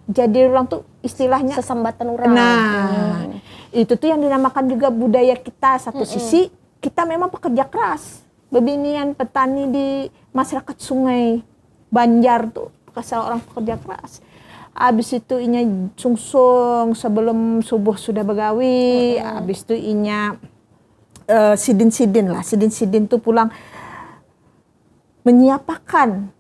jadi orang tuh istilahnya Sesambatan orang. Nah, itu tuh yang dinamakan juga budaya kita. Satu sisi kita memang pekerja keras, bebinian petani di masyarakat Sungai Banjar tuh kesal orang pekerja keras. Habis itu inya sungsung sebelum subuh sudah begawi, habis itu inya eh, sidin-sidin lah, sidin-sidin tuh pulang menyiapakan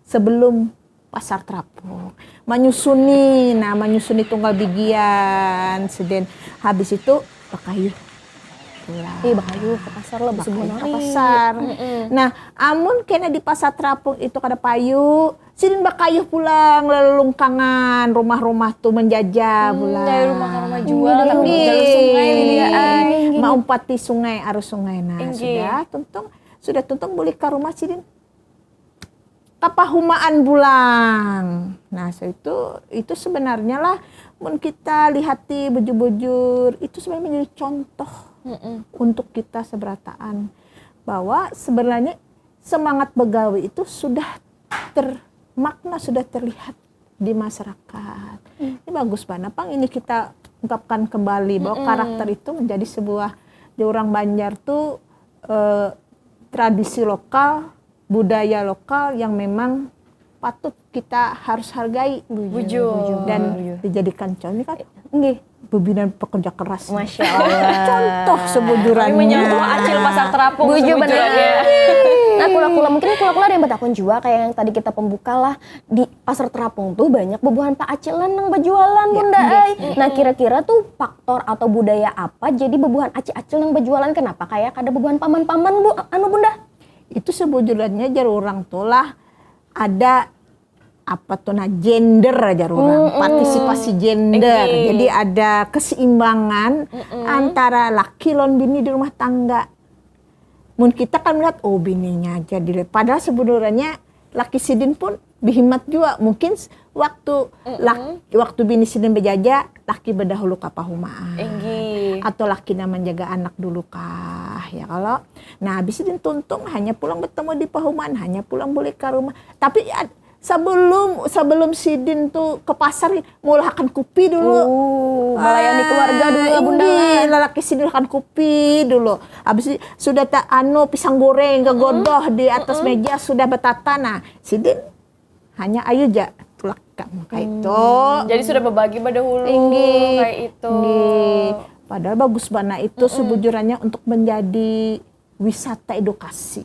sebelum pasar terapung. Manyusuni, nah manyusuni tunggal bigian, sidin. Habis itu bakayuh pulang. Ih, bakayuh ke pasar lah, Bakayuh basubuhan ke hari. pasar. Nah, amun kena di pasar terapung itu kada payu, sidin bakayuh pulang lalu lungkangan rumah-rumah tuh menjajah pulang. Dari rumah ke rumah jual, tapi jalur sungai nih dia, ay. Maumpati sungai, arus sungai. Nah, Inggih. Sudah tuntung, sudah tuntung balik ke rumah sidin. Kapahumaan pulang. Nah, so itu itu sebenarnya lah mun kita lihati bujur-bujur itu sebenarnya menjadi contoh untuk kita seberataan bahwa sebenarnya semangat begawi itu sudah termakna, sudah terlihat di masyarakat. Ini bagus banget pang ini kita ungkapkan kembali bahwa karakter itu menjadi sebuah di orang Banjar tuh eh, tradisi lokal, budaya lokal yang memang patut kita harus hargai Bujur. Dan dijadikan contoh kan Nggih. Bebinian pekerja keras. Masya Allah. Contoh sebujurannya. Menyentuh acil pasar terapung Bujur benar. Sebujurnya. Nah, kula-kula mungkin kula-kula ada yang bertakun juga kayak yang tadi kita pembuka lah di pasar terapung tuh banyak bebuhan pak acilan yang berjualan bunda ay. Nah kira-kira tuh faktor atau budaya apa jadi bebuhan acil-acil yang berjualan kenapa kayak ada bebuhan paman-paman bu anu bunda? Itu sebujurannya jar orang tuh lah ada apa tuh nah gender aja orang partisipasi gender jadi ada keseimbangan antara laki lawan bini di rumah tangga mun kita kan melihat oh bininya aja di padahal sebenarnya laki sidin pun behimat jua. Mungkin waktu lak, waktu bini sidin bejaja, laki bedahulu ka pahumaan. Inggih. Atau laki nang menjaga anak dulu kah, ya kalau. Nah, habis sidin tuntung hanya pulang bertemu di pahumaan, hanya pulang balik ke rumah. Tapi sebelum sebelum sidin tuh ke pasar, mulahakan kupi dulu. Oh, melayani keluarga dulu lah, Bunda. Lalaki sidin akan kupi dulu. Habis sudah tak anu pisang goreng kegodoh di atas meja sudah bertata. Nah, sidin hanya ayu ja tulak kayak itu. Jadi sudah berbagi pada hulu Inggih. Kayak itu. Inggih. Padahal bagus bana itu sebujurannya untuk menjadi wisata edukasi.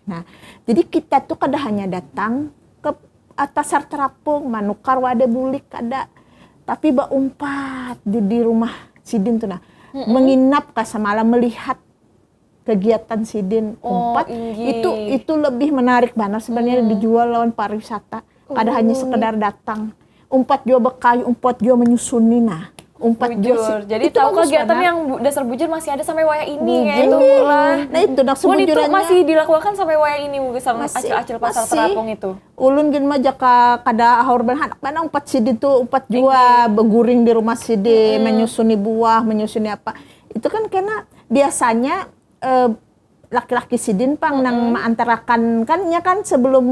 Nah, jadi kita tuh kada hanya datang ke atas Pasar Terapung, manukar wadah bulik kada, tapi baumpat di, di rumah sidin tuh nah, menginap ka samalam melihat kegiatan sidin umpat Inggih. Itu itu lebih menarik banar sebenarnya dijual lawan pariwisata. Kada hanya sekedar datang. Umpat jua bekayu, umpat jua menyusuni nah. Umpat jua Bujur. Jadi tahu kegiatan yang dasar bujur masih ada sampai wayah ini kayak itu lah. Nah itu nah Mun itu sebujurannya. Masih dilakukan sampai wayah ini mungkin sama Masih, acil-acil pasar masih. Terapung itu. Ulun gin mah jaka kada haur belahan anak mana umpat sidin tuh umpat jua beguring di rumah sidin menyusuni buah menyusuni apa itu kan karena biasanya eh, laki-laki sidin pang nang maantarakan kan nya kan sebelum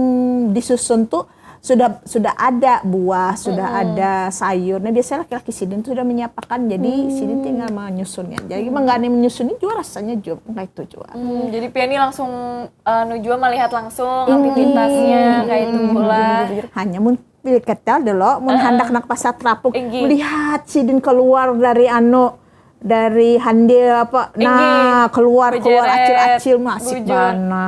disusun tuh sudah sudah ada buah sudah ada sayur nah biasanya laki-laki sidin tuh sudah menyiapakan jadi sidin tinggal menyusunnya jadi menggani menyusuni jua rasanya jua kayak itu jua. Hmm, jadi pian ni langsung anu jua melihat langsung aktivitasnya kayak itu pula. Hanya mun pilih ketel dulu mun handak nang pasar terapung Inggih. Melihat sidin keluar dari anu dari handil apa nah keluar keluar Bejeret. Acil-acil masih Bujur. bana.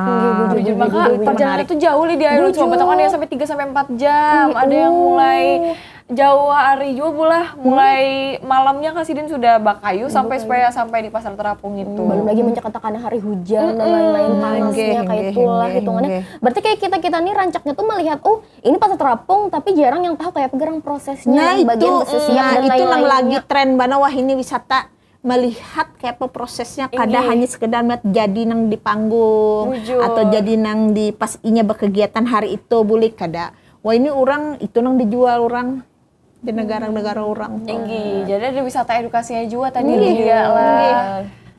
Bujur maka perjalanan tuh jauh li di Airul cuma batakan ya sampai tiga sampai empat jam ada yang mulai jauh hari juga bulah mulai malamnya kasidin sudah bakayu sampai supaya sampai di pasar terapung itu. Belum lagi mencakatakan hari hujan dan lain-lain panasnya Nggih, kayak nggih, itulah nggih, hitungannya. nggih. Berarti kayak kita kita nih rancaknya tuh melihat oh ini pasar terapung tapi jarang yang tahu kayak apa gerang prosesnya Nah yang bagian itu, bersesiap nah dan itu nang lain-lainnya. Lagi tren bana wah ini wisata melihat kayak apa prosesnya kada Inggih. Hanya sekedar melihat jadi nang di panggung Bujur. Atau jadi nang di pas inya berkegiatan hari itu boleh kada wah ini orang itu nang dijual orang di negara-negara orang Inggih, jadi ada wisata edukasinya juga tadi Inggih, dia lah. inggih.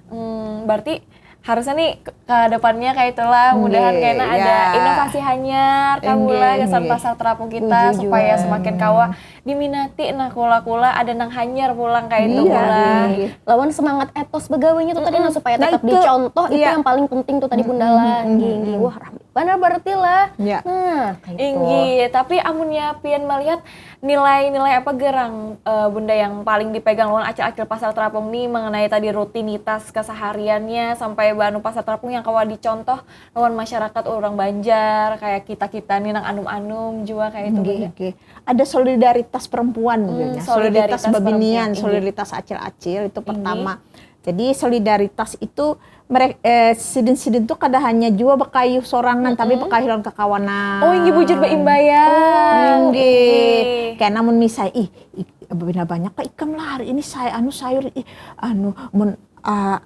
Hmm, berarti harusnya nih ke, ke depannya kayak itulah, mudahan Inggih, kayaknya ada ya. Inovasi hanyar kamu Inggih, lah gasan inggih. Pasar Terapung kita supaya semakin kawa diminati nah kula-kula ada nang hanyar pulang kayak itu Iya, pulang. inggih. Lawan semangat etos begawinya tuh tadi nah supaya Nah, tetap itu, dicontoh itu iya. Yang paling penting tuh tadi bunda lah gini gini wah rame benar berarti lah Ya. Nah, kayak itu. Inggih, tapi amunnya pian melihat nilai-nilai apa gerang eh, bunda yang paling dipegang lawan acil-acil pasar terapung nih mengenai tadi rutinitas kesehariannya sampai banu pasar terapung yang kawa dicontoh lawan masyarakat orang Banjar kayak kita-kita nih nang anum-anum juga kayak itu Nggih, bunda. Nggih. Ada solidaritas perempuan mungkin ya. Solidaritas, solidaritas bebinian, perempuan. solidaritas acil-acil itu pertama. Jadi solidaritas itu mereka eh, sidin-sidin tuh kada hanya jua bekayu sorangan tapi bekayu lawan kekawanan. Oh, ini bujur beimbaian. Nggih. Kayak namun misalnya ih, ih bina banyak kah ikam lah hari ini saya anu sayur ih anu mun ah,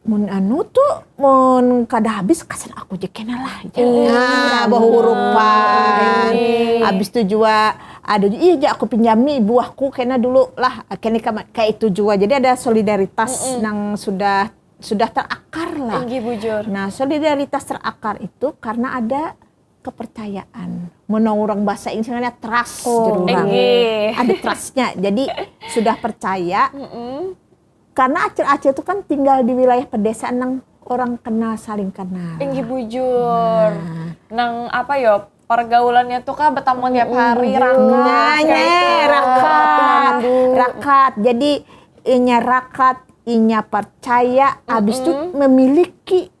mun anu tuh mun kada habis kasih aku je kena lah. Nah, bahurupan. Habis tuh jua ada iya ja aku pinjami buahku kena dulu lah kena kayak itu jua. Jadi ada solidaritas nang sudah sudah terakar lah. Inggih bujur. Nah, solidaritas terakar itu karena ada kepercayaan. Mun orang bahasa Inggrisnya trust gitu orang. Inggih. Ada trustnya. Jadi sudah percaya. Karena acil-acil itu kan tinggal di wilayah pedesaan yang orang kenal saling kenal. Inggih bujur. Nang apa yo pergaulannya tuh kah bertamu tiap hari rakat. Nah, Kayak nya, itu. rakat, rakat. Jadi inya rakat, inya percaya, habis itu memiliki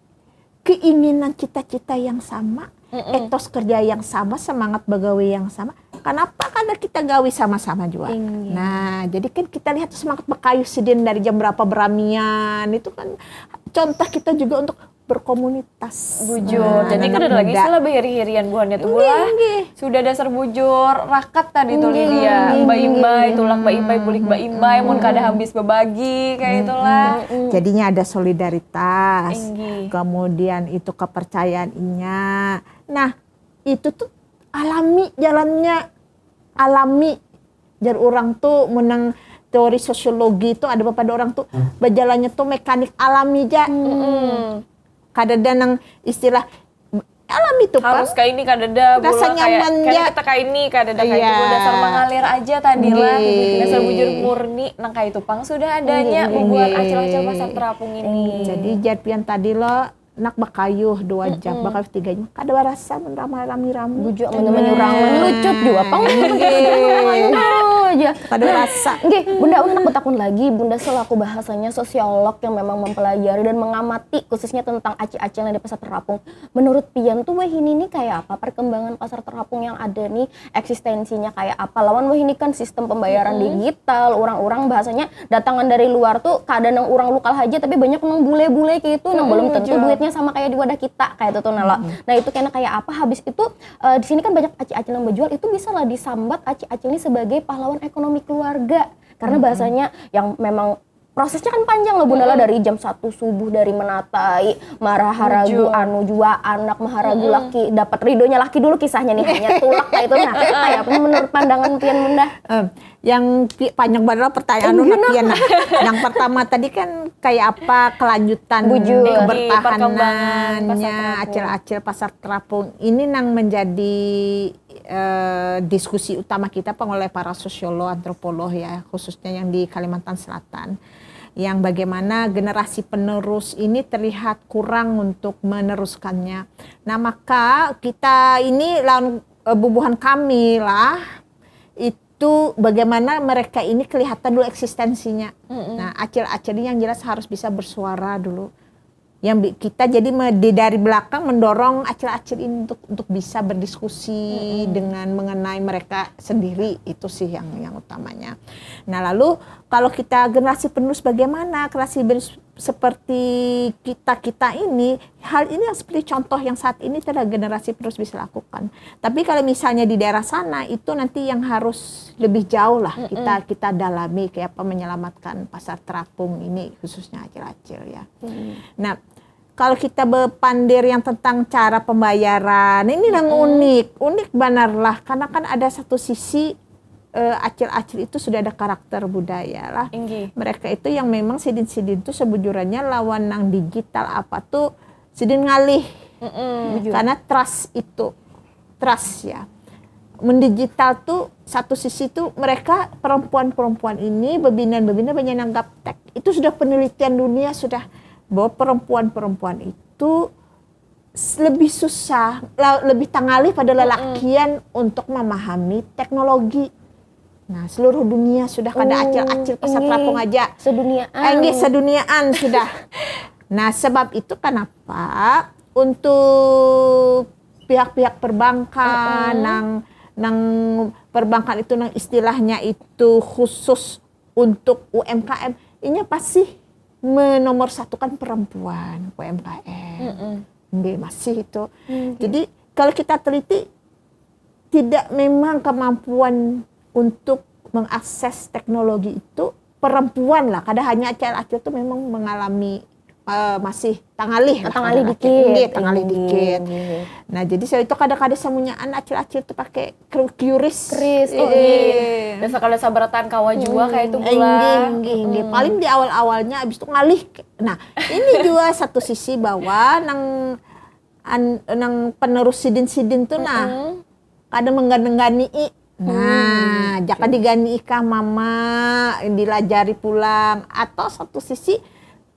keinginan cita-cita yang sama, etos kerja yang sama, semangat begawe yang sama. Kenapa? Karena kita gawe sama-sama juga. Nah, jadi kan kita lihat tuh semangat bekayu sidin dari jam berapa beramian itu kan contoh kita juga untuk berkomunitas. Bujur. Jadi anak kada ada lagi muda. Istilah behiri-hirian buhannya tuh lah. Sudah dasar bujur, rakat tadi tuh dia. Baimbai, tulak baimbai, bulik baimbai, mun kada habis bebagi kayak itulah. Jadinya ada solidaritas. Inggih. Kemudian itu kepercayaan inya. Nah, itu tuh alami jalannya, alami. Jar orang tuh menang teori sosiologi itu ada beberapa orang tuh berjalannya tuh mekanik alami aja. Kada ada nang istilah alami tuh, Pak. Harus kayak ini, kada ada bula Rasa kayak, nyaman kayak ja. Kita kayak ini, kada ada kayak Iya. Itu dasar mengalir aja tadi lah. Nggih. Dasar bujur murni, nang kayak itu pang sudah adanya Nggih, membuat nggih. acil-acil pasar terapung ini. Jadi jadian tadi lo nak bakayuh dua jam, bakayuh tiga jam, kada barasa mun rami-rami. Bujur mun menyurangan lucut jua pang. Aja. Kada barasa. Nggih, Bunda Uni, aku takun lagi, Bunda selaku bahasanya sosiolog yang memang mempelajari dan mengamati khususnya tentang acil-acil yang di pasar terapung. Menurut pian tuh wahini nih kayak apa perkembangan pasar terapung yang ada nih, eksistensinya kayak apa? Lawan wahini kan sistem pembayaran digital, orang-orang bahasanya datangan dari luar tuh kada nang orang lokal aja tapi banyak nang bule-bule kayak itu, nang belum tentu duitnya sama kayak di wadah kita kayak itu tuh nah lo. Nah, itu kena kayak apa? Habis itu eh, di sini kan banyak acil-acil yang berjual, itu bisa lah disambat acil-acil ini sebagai pahlawan ekonomi keluarga. Karena bahasanya yang memang prosesnya kan panjang loh Bunda lah, dari jam satu subuh dari menatai, maharagu anu jua anak, maharagu laki, dapat ridonya laki dulu kisahnya nih, hanya tulak kayak itu. Nah, kayak apa menurut pandangan pian Bunda? Em, yang pi- panjang banget lah pertanyaan lu, Napian, nah. Yang pertama tadi kan kayak apa kelanjutan Bujur. kebertahanannya Perkembangan pasar terapung. acil-acil pasar terapung ini nang menjadi eh, diskusi utama kita pang oleh para sosiolog, antropolog ya, khususnya yang di Kalimantan Selatan, yang bagaimana generasi penerus ini terlihat kurang untuk meneruskannya. Nah, maka kita ini lawan eh, bubuhan kami lah itu bagaimana mereka ini kelihatan dulu eksistensinya. Nah, acil-acil ini yang jelas harus bisa bersuara dulu. Yang bi- kita jadi me- di dari belakang mendorong acil-acil ini untuk untuk bisa berdiskusi dengan mengenai mereka sendiri, itu sih yang yang utamanya. Nah, lalu kalau kita generasi penerus bagaimana? Generasi penerus seperti kita-kita ini, hal ini yang seperti contoh yang saat ini tidak generasi penerus bisa lakukan. Tapi kalau misalnya di daerah sana itu nanti yang harus lebih jauh lah kita kita dalami kayak apa menyelamatkan pasar terapung ini khususnya acil-acil ya. Nah, kalau kita berpandir yang tentang cara pembayaran, ini yang unik, unik benar lah karena kan ada satu sisi eh, acil-acil itu sudah ada karakter budaya lah. Inggih. Mereka itu yang memang sidin-sidin tuh sebujurannya lawan nang digital apa tuh sidin ngalih. Karena trust itu, trust ya. Mendigital tuh satu sisi tuh mereka perempuan-perempuan ini bebinan-bebinan banyak nang gaptek. Itu sudah penelitian dunia sudah bahwa perempuan-perempuan itu s- lebih susah, la- lebih tangalih pada lelakian untuk memahami teknologi. Nah, seluruh dunia sudah kada Oh, acil-acil pasar inggih. Terapung aja. Seduniaan. Eh, inggih, seduniaan sudah. Nah, sebab itu kenapa untuk pihak-pihak perbankan nang nang perbankan itu nang istilahnya itu khusus untuk U M K M, inya pasti menomorsatukan perempuan U M K M. Nggih, masih itu. Jadi kalau kita teliti tidak memang kemampuan untuk mengakses teknologi itu perempuan lah, kada hanya acil-acil tuh memang mengalami eh, masih tangalih lah, Tangalih kada dikit. laki. Nggih, tangalih Nggih, dikit. nggih. Nah, jadi saya itu kada-kada semunyaan acil-acil tuh pakai kru- kiuris. Kris, oh, Eh, Biasa kalau sabarataan kawa jua kayak itu Inggih, pula. inggih, inggih. Paling di awal-awalnya abis itu ngalih. Nah, ini juga satu sisi bahwa nang an, nang penerus sidin-sidin tuh nah kada mengganeng-gani'i. Nah, jaka digani'i kah mama, dilajari pulang atau satu sisi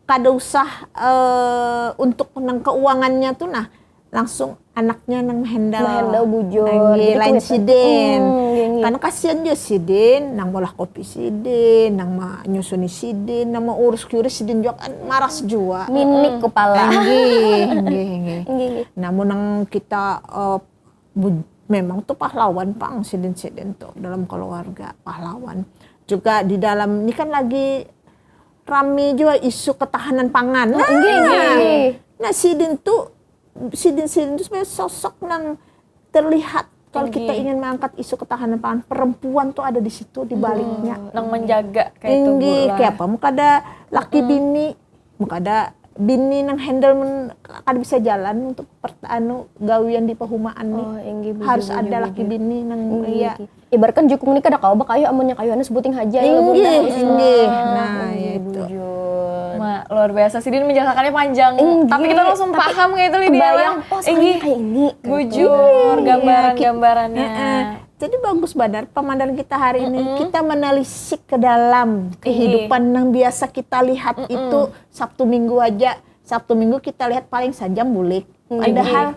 kada usah eh, untuk nang keuangannya tuh nah langsung anaknya nang handle. Handle bujur. Nggih, Jadi lain kuit. Sidin. Hmm, nggih, nggih. Karena kasihan juga Sidin, nang molah kopi Sidin, nang menyusuni Sidin, nang mengurus kiuris Sidin juga kan maras juga. Minik kepala. Nggih, nggih, nggih. Nggih, nggih. Namun nang kita eh, bu- memang tuh pahlawan pang sidin-sidin tuh dalam keluarga pahlawan. Juga di dalam ini kan lagi rame juga isu ketahanan pangan. Nah, Nggih, nggih. Nah, sidin tuh sidin-sidin tuh sebenarnya sosok yang terlihat kalau kita ingin mengangkat isu ketahanan pangan perempuan tuh ada di situ di baliknya. Nang menjaga kayak itu Inggih, pula. Kayak apa? Muka ada laki bini, muka ada bini nang handle men, kada bisa jalan untuk per, anu gawian di pahumaan nih. Oh, inggih, bujur, harus bujur, ada laki bini nang iya. Ibaratkan jukung ni kada kawa bakayu amunnya kayu anu sebuting haja ya. Inggih, inggih. Nah, ya itu. Ma, luar biasa sidin menjelaskannya panjang. Inggih, tapi kita langsung paham kayak itu Lydia lah. Oh, inggih. Kayak ini. Bujur, gambaran-gambarannya. Jadi bagus banar pemandangan kita hari ini. Kita menelisik ke dalam kehidupan yang biasa kita lihat itu Sabtu Minggu aja. Sabtu Minggu kita lihat paling sajam bulik. Padahal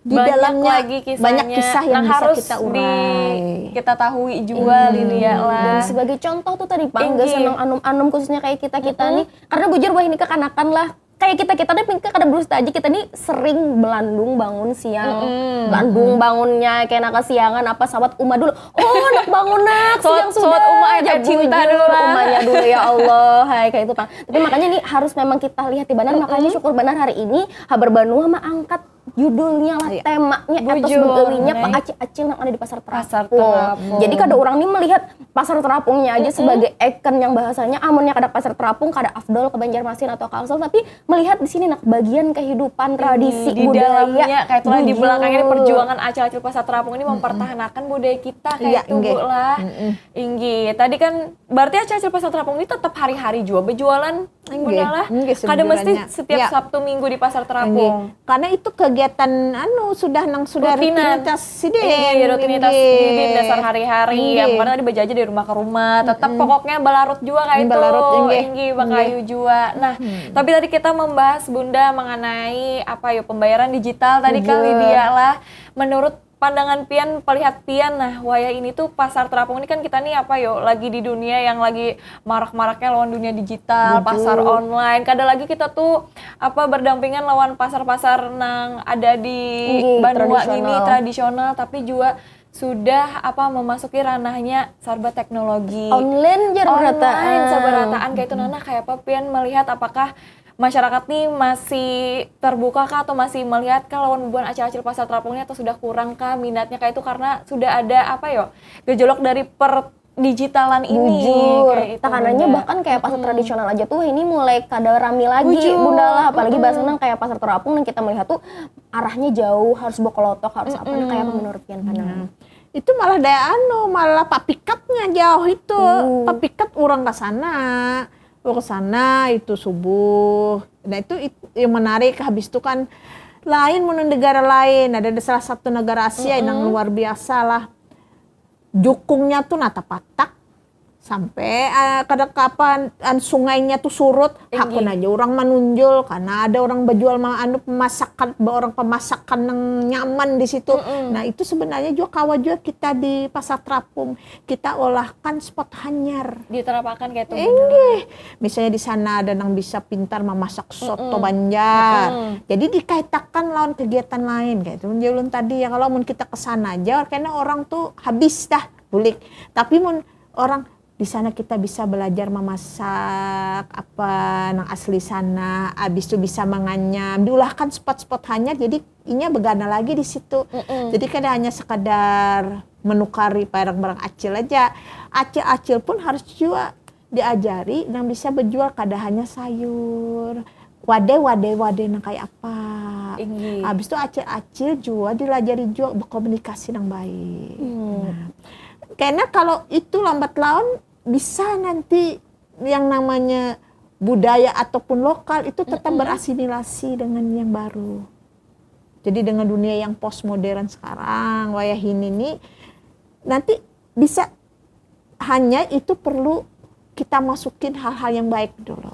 di dalamnya lagi banyak kisah yang bisa kita urai. Kita tahui juga Lydia lah. Dan sebagai contoh tuh tadi pang, gasan nang anum-anum khususnya kayak kita-kita nih. Karena bujur wahini kekanakan lah, kayak kita kita nih pingka kada berus aja kita nih sering belandung bangun siang, belandung bangunnya kayak nak kesiangan apa sawat uma dulu, oh nak bangun nak siang sudah, sawat uma aja cinta dulu lah, umanya dulu ya Allah, hai kayak itu pang. Tapi makanya nih harus memang kita lihat di benar, makanya syukur benar hari ini Habar Banua mengangkat judulnya lah, temanya, etos begawinya pa acil-acil yang ada di pasar terapung. Jadi kada orang nih melihat pasar terapungnya aja sebagai icon yang bahasanya amunnya kada pasar terapung kada afdol ke Banjarmasin atau Kalsel, tapi melihat di sini nak bagian kehidupan, tradisi, budaya, kayak itulah di belakangnya perjuangan acil-acil pasar terapung ini mempertahankan budaya kita kayak itu Bu lah. Inggih. Tadi kan berarti acil-acil pasar terapung ini tetap hari-hari juga berjualan. Inggih, kada mesti setiap Sabtu Minggu di pasar terapung. Karena itu kegiatan anu sudah nang sudah rutinitas sidin. Rutinitas sidin dasar hari-hari. Ya, karena tadi bajaja dari rumah ke rumah, tetap pokoknya balarut juga kayak itu. Balarut, inggih. Inggih, bakayu juga. Nah, tapi tadi kita membahas Bunda mengenai apa ya pembayaran digital tadi kan Lydia lah. Menurut pandangan pian, pelihat pian, nah wayah ini tuh pasar terapung ini kan kita nih apa yo lagi di dunia yang lagi marak-maraknya lawan dunia digital, pasar online, kada lagi kita tuh apa berdampingan lawan pasar-pasar nang ada di banua ini tradisional, tapi juga sudah apa memasuki ranahnya serba teknologi, online jar online serba rataan kayak itu. Nah, nah kayak apa pian melihat apakah masyarakat nih masih terbuka kah atau masih melihat kah lawan bubuhan acil-acil pasar terapung ini atau sudah kurang kah minatnya kayak itu karena sudah ada apa yo gejolak dari per digitalan ini. Bujur. Kayak itu, tekanannya bahkan kayak pasar tradisional aja tuh ini mulai kada rami lagi Bunda lah, apalagi bahasa nang kayak pasar terapung yang kita melihat tuh arahnya jauh, harus bawa kelotok, harus apa, nah kayak apa menurut pian pandangan? Itu malah daya anu, malah papikatnya jauh itu. Papikat orang ke sana, orang ke sana itu subuh. Nah itu yang menarik, habis itu kan lain mun negara lain, ada salah satu negara Asia yang luar biasa lah. Jukungnya tuh nata patak sampai uh, kada kapan uh, sungainya tuh surut, hakun aja orang manunjul karena ada orang berjual anu pemasakan, orang pemasakan yang nyaman di situ. Mm-mm. Nah itu sebenarnya juga kawa juga kita di pasar terapung kita olahkan spot hanyar. Diterapakan kayak itu. Inggih. Misalnya di sana ada yang bisa pintar memasak soto Banjar. Mm-mm. Jadi dikaitakan lawan kegiatan lain kayak itu. Ulun tadi ya kalau mun kita ke sana aja karena orang tuh habis dah bulik. Tapi mun orang di sana kita bisa belajar memasak apa nang asli sana, habis itu bisa menganyam, diulahkan spot-spot hanyar jadi inya begana lagi di situ. Mm-mm. Jadi kada hanya sekadar menukari barang-barang acil aja. Acil-acil pun harus juga diajari nang bisa berjual kada hanya sayur. Wadai, wadai, wadai nang kayak apa. Inggih. Habis itu acil-acil juga dilajari juga berkomunikasi nang baik. Hmm. Nah, karena kalau itu lambat laun bisa nanti yang namanya budaya ataupun lokal itu tetap mm-hmm. berasimilasi dengan yang baru. Jadi dengan dunia yang postmodern sekarang, wayah ini nih nanti bisa hanya itu perlu kita masukin hal-hal yang baik dulu.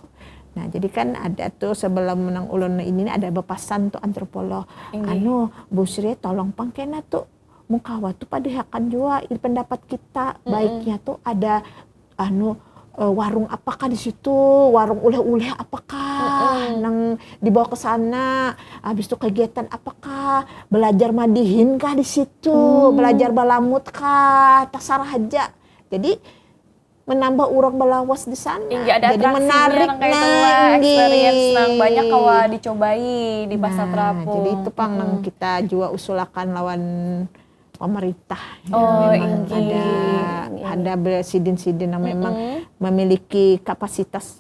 Nah, jadi kan ada tuh sebelum menang ulun ini ada bepasan tuh antropolog. Ini. Anu, Bu Sri tolong pangkena tuh mukawa tuh padahakan juga pendapat kita. Mm-mm. Baiknya tuh ada anu uh, warung apakah di situ, warung uleh-uleh apakah mm-mm. nang dibawa ke sana, habis itu kegiatan apakah, belajar madihin kah di situ, hmm. belajar balamut kah, tasarah aja. Jadi menambah urang balawas di sana. Inggih, ada jadi menarik nang kayak itulah, experience nang banyak kawa dicobai di pasar nah, terapung. Jadi itu pang hmm. nang kita juga usulakan lawan pemerintah. Oh, ya, ada ada sidin-sidin yang memang mm-hmm. memiliki kapasitas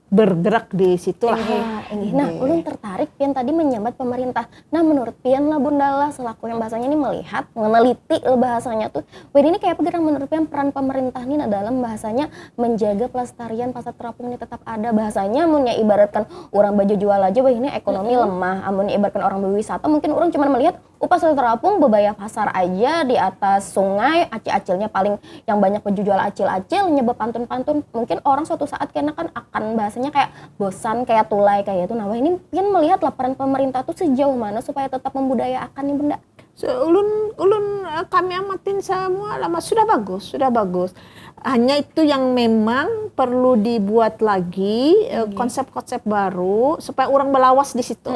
bergerak di situ lah. Ah, inggih. Nah, ulun tertarik pian tadi menyambat pemerintah. Nah, menurut pian lah Bunda lah selaku yang bahasanya ini melihat, meneliti lah bahasanya tuh. Wih, ini kayak apa gerang menurut pian peran pemerintah ini nah dalam bahasanya menjaga pelestarian pasar terapung ini tetap ada. Bahasanya munnya ibaratkan orang bajujual aja wah ini ekonomi lemah. Amun ibaratkan orang berwisata mungkin orang cuma melihat oh pasar terapung bebayar pasar aja di atas sungai, acil-acilnya paling yang banyak penjual acil-acil nyebab pantun-pantun. Mungkin orang suatu saat kena kan akan bahasanya kayak bosan, kayak tulai kayak itu. Nah, wah ini pian melihat lah peran pemerintah tuh sejauh mana supaya tetap membudayakan nih Bunda. So, ulun ulun eh, kami amatin semua lama sudah bagus, sudah bagus. Hanya itu yang memang perlu dibuat lagi eh, konsep-konsep baru supaya orang belawas di situ.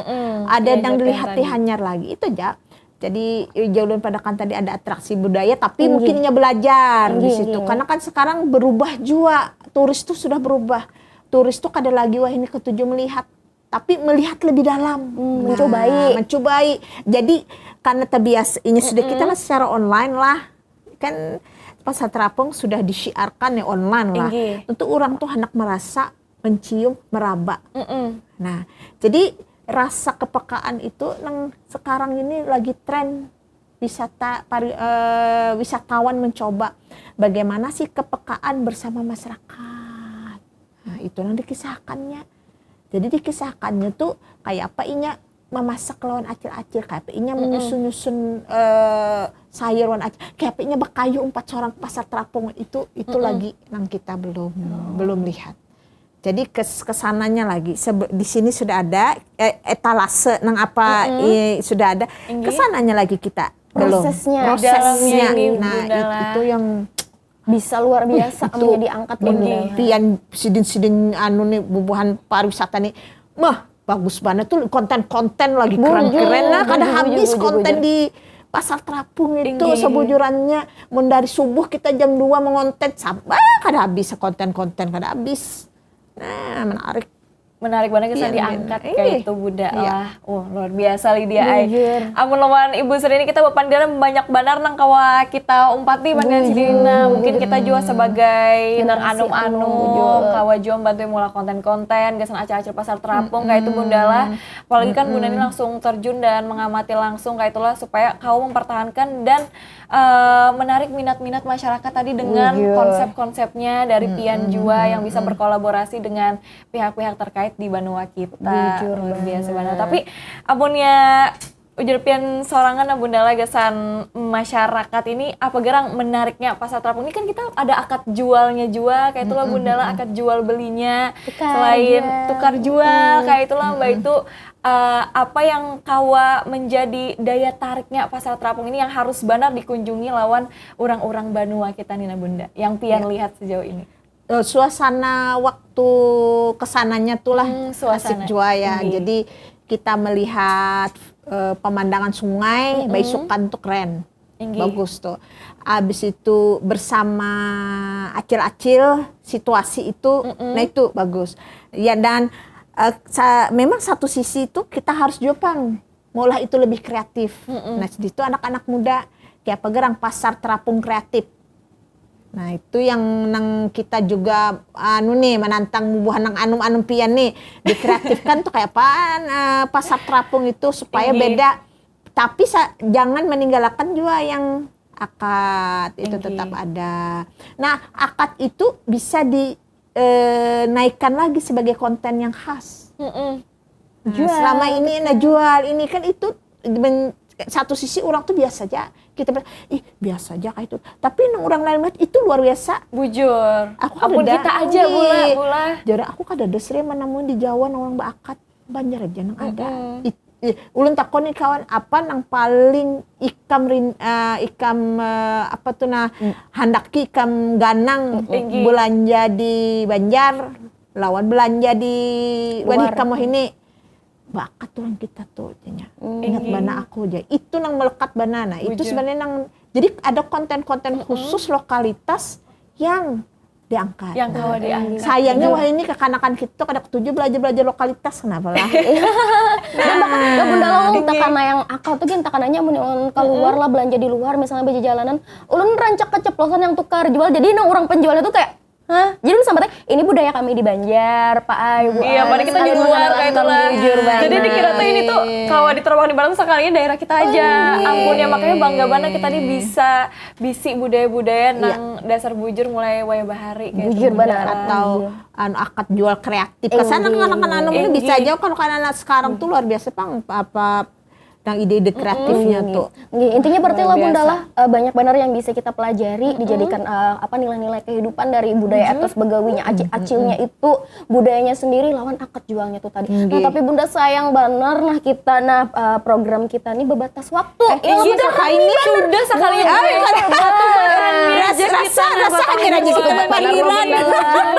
Ada yang dilihati hanyar lagi itu aja. Jadi eh, jauh ulun padakan tadi ada atraksi budaya tapi mungkin inya belajar di situ. Karena kan sekarang berubah jua, turis tuh sudah berubah. Turis tuh kada lagi wah ini ketuju melihat, tapi melihat lebih dalam. Hmm, mencobai. Mencobai. Jadi karena terbiasa ini sudah kita lah secara online lah. Kan pasar terapung sudah disiarkan ya online lah. Inggih. Tentu orang tuh hendak merasa mencium, meraba. Nah, jadi rasa kepekaan itu nang sekarang ini lagi tren wisata pari, eh, wisatawan mencoba bagaimana sih kepekaan bersama masyarakat. Nah, itu yang dikisahkannya. Jadi dikisahkannya tuh kayak apa inya memasak lawan acil-acil, kayak apa inya menyusun-nyusun eh, sayur lawan acil, kayak apa inya bakayu empat orang pasar terapung itu itu lagi nang kita belum belum lihat. Jadi kes, kesananya lagi Sebe- di sini sudah ada eh, etalase nang apa eh, sudah ada. Kesananya lagi kita belum. Prosesnya. Prosesnya. Dalamnya ini, Nah, Bunda it- lah. Itu yang Bisa luar biasa amunnya diangkat Mun Bunda. pian sidin-sidin anu nih bubuhan pariwisata nih, mah bagus banget tuh konten-konten lagi keren-keren nah kada habis konten di pasar terapung itu sebujurannya mun dari subuh kita jam dua mengonten sampai kada habis konten-konten kada habis nah menarik Menarik banget kesan Iya, diangkat iya. kayak itu Bunda lah. Oh, luar biasa Lydia ai. Amun lawan Ibu Sri ini kita bapandiran banyak banar nang kawa kita umpati pandiran sidina. Mungkin kita juga sebagai nang anum-anum kawa juga membantu mula konten-konten gasan acil-acil pasar terapung kayak itu Bunda lah. Apalagi kan Bunda ini langsung terjun dan mengamati langsung kayak itulah supaya kawa mempertahankan dan eh, menarik minat-minat masyarakat tadi dengan konsep-konsepnya dari pian jua yang bisa berkolaborasi dengan pihak-pihak terkait di banua kita. Luar biasa banget. Tapi amunnya ujar pian sorangan Bunda lah gasan masyarakat ini apa gerang menariknya pasar terapung ini kan kita ada akad jualnya jua kayak itulah Bunda lah akad jual belinya selain tukar jual kayak itulah mbak itu eh, apa yang kawa menjadi daya tariknya pasar terapung ini yang harus benar dikunjungi lawan orang-orang banua kita nih Bunda yang pian lihat sejauh ini. Eh, suasana waktu kesananya tuh lah Hmm, suasana. Asik jua ya. Jadi kita melihat eh, pemandangan sungai, baisukan tuh keren. Inggih. Bagus tuh. Habis itu bersama acil-acil situasi itu, nah itu bagus. Ya dan eh, sa- memang satu sisi itu kita harus juga pang maulah itu lebih kreatif. Nah di situ anak-anak muda kayak apa gerang pasar terapung kreatif. Nah itu yang nang kita juga anu nih menantang bubuhan nang anum-anum pian nih dikreatifkan tuh kayak apaan eh, pasar terapung itu supaya beda. Tapi sa- jangan meninggalkan juga yang akad itu tetap ada. Nah akad itu bisa di eh, naikkan lagi sebagai konten yang khas. Nah, selama ini nah jual ini kan itu men- satu sisi orang tuh biasa aja kita bilang ih biasa aja kayak itu tapi nang orang lain melihat itu luar biasa Bujur. Aku Amun kada kita aja ih, bula bula. Jadi aku kada ada sering menemui di Jawa nang orang baakat banjar aja nang ada It- ih, ulun takon nih kawan apa nang paling ikam rin, eh, ikam eh, apa tuh nah handaki ikam ganang Tinggi. Belanja di Banjar lawan belanja di wan ikam wahini bakat tuh kita tuh jadinya ingat bana aku aja itu nang melekat bana nah itu sebenarnya nang jadi ada konten-konten khusus lokalitas yang diangkat. Yang kawa diangkat. Sayangnya wah ini kekanakan kita tuh kada ketuju belajar-belajar lokalitas kenapa lah? Nah, bunda lo takana yang akal tuh gin takananya mun ulun keluar lah belanja di luar misalnya baju jalanan, ulun rancak keceplosan yang tukar jual. Jadi nang orang penjualnya tuh kayak Hah? Jadi ulun sambatnya, ini budaya kami di Banjar, Pak ai, Bu Iya, ai. Pada kita di Sekalian luar mengenalkan kayak itulah. Bujur banget. Jadi dikira tuh ini tuh kawa di Terawang di Barat sekalinya daerah kita aja. Oh, iya. Ampun ya, makanya bangga banget kita nih bisa bisi budaya-budaya nang dasar bujur mulai wayah bahari kayak Bujur itu. banget. Atau Iya. Anu, akad jual kreatif. Kesana Inggih. kan anak-anak ini bisa Inggih. aja kalau kan anak sekarang tuh luar biasa pang apa yang ide-ide kreatifnya tuh. Nggih, intinya berarti Luar lah Bunda biasa. lah, eh, banyak banget yang bisa kita pelajari, dijadikan eh, apa nilai-nilai kehidupan dari budaya etos begawinya, aci-, acilnya itu, budayanya sendiri lawan akad jualnya tuh tadi. Nah, Nggih. Tapi Bunda sayang banget nah kita nah eh, program kita nih berbatas waktu. Eh, sudah kah ini? Sudah sekali Ah, aja. kan Batu baran Ras- aja rasa- kita rasa nang hanyar aja bakal kita jual. kepandiran.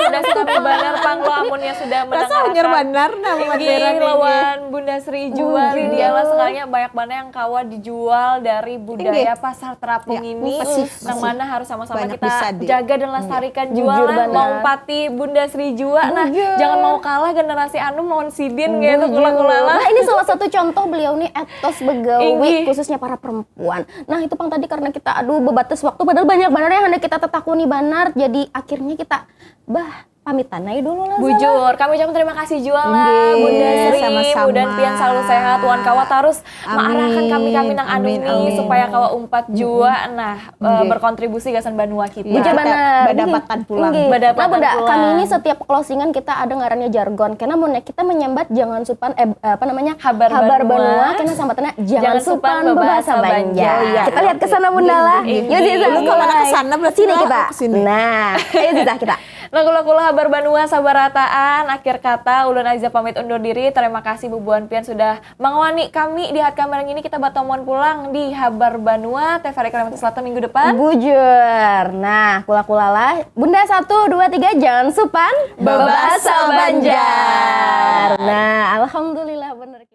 Udah suka banget pang lo amunnya sudah Rasa hanyar mendengarkan. banar nah Inggih, pemberan ini. Lawan Bunda Sri jual dia lah sekalinya banyak banget yang kawa dijual dari budaya Inggih. Pasar Terapung Ya, ini makasih. Nang mana harus sama-sama Banyak kita bisa di- jaga dan lestarikan Bujur jua lah. banar. Maumpati Bunda Sri jua. Nah, jangan mau kalah generasi anum lawan sidin gitu kula-kula lah. Nah, ini salah satu contoh beliau nih etos begawi Inggih. khususnya para perempuan. Nah, itu pang tadi karena kita aduh berbatas waktu padahal banyak banget yang hendak kita tetakuni banar. Jadi akhirnya kita bah pamitan aja dulu lah. Zala. Bujur, kami ucapkan terima kasih juga lah Inggih, Bunda Sri, sama-sama. Mudah-mudahan pian selalu sehat, wan kawa terus Amin. maarahkan kami-kami nang anum Amin, nih amin. supaya kawa umpat jua nah eh, Inggih. Berkontribusi gasan banua kita. Ya, Bujur kita banar. Badapatan pulang. Inggih. Badapatan Nah, Bunda, pulang. Kami ini setiap closingan kita ada ngarannya jargon. Karena mun kita menyambat jangan supan eh apa namanya? Habar banua. Kena sambatnya jangan, Jangan supan, supan berbahasa berbahasa Banjar. Banjar. Iya. Kita lihat ke sana Bunda lah. Inggih. Yuk Ziza. Lu kalau mulai. ke sana berarti Sini lah kita. Aku ke sini. Nah, ayo Ziza kita. Nah, kula-kula habar banua sabarataan. Akhir kata, ulun Aziza pamit undur diri. Terima kasih bubuhan pian sudah mangawani kami di Hat Kamerang ini. Kita batamuan pulang di Habar Banua T V R I Kalimantan Selatan minggu depan. Bujur. Nah, kula-kula lah. Bunda satu, dua, tiga, jangan supan. Babasa Banjar. Nah, alhamdulillah bener.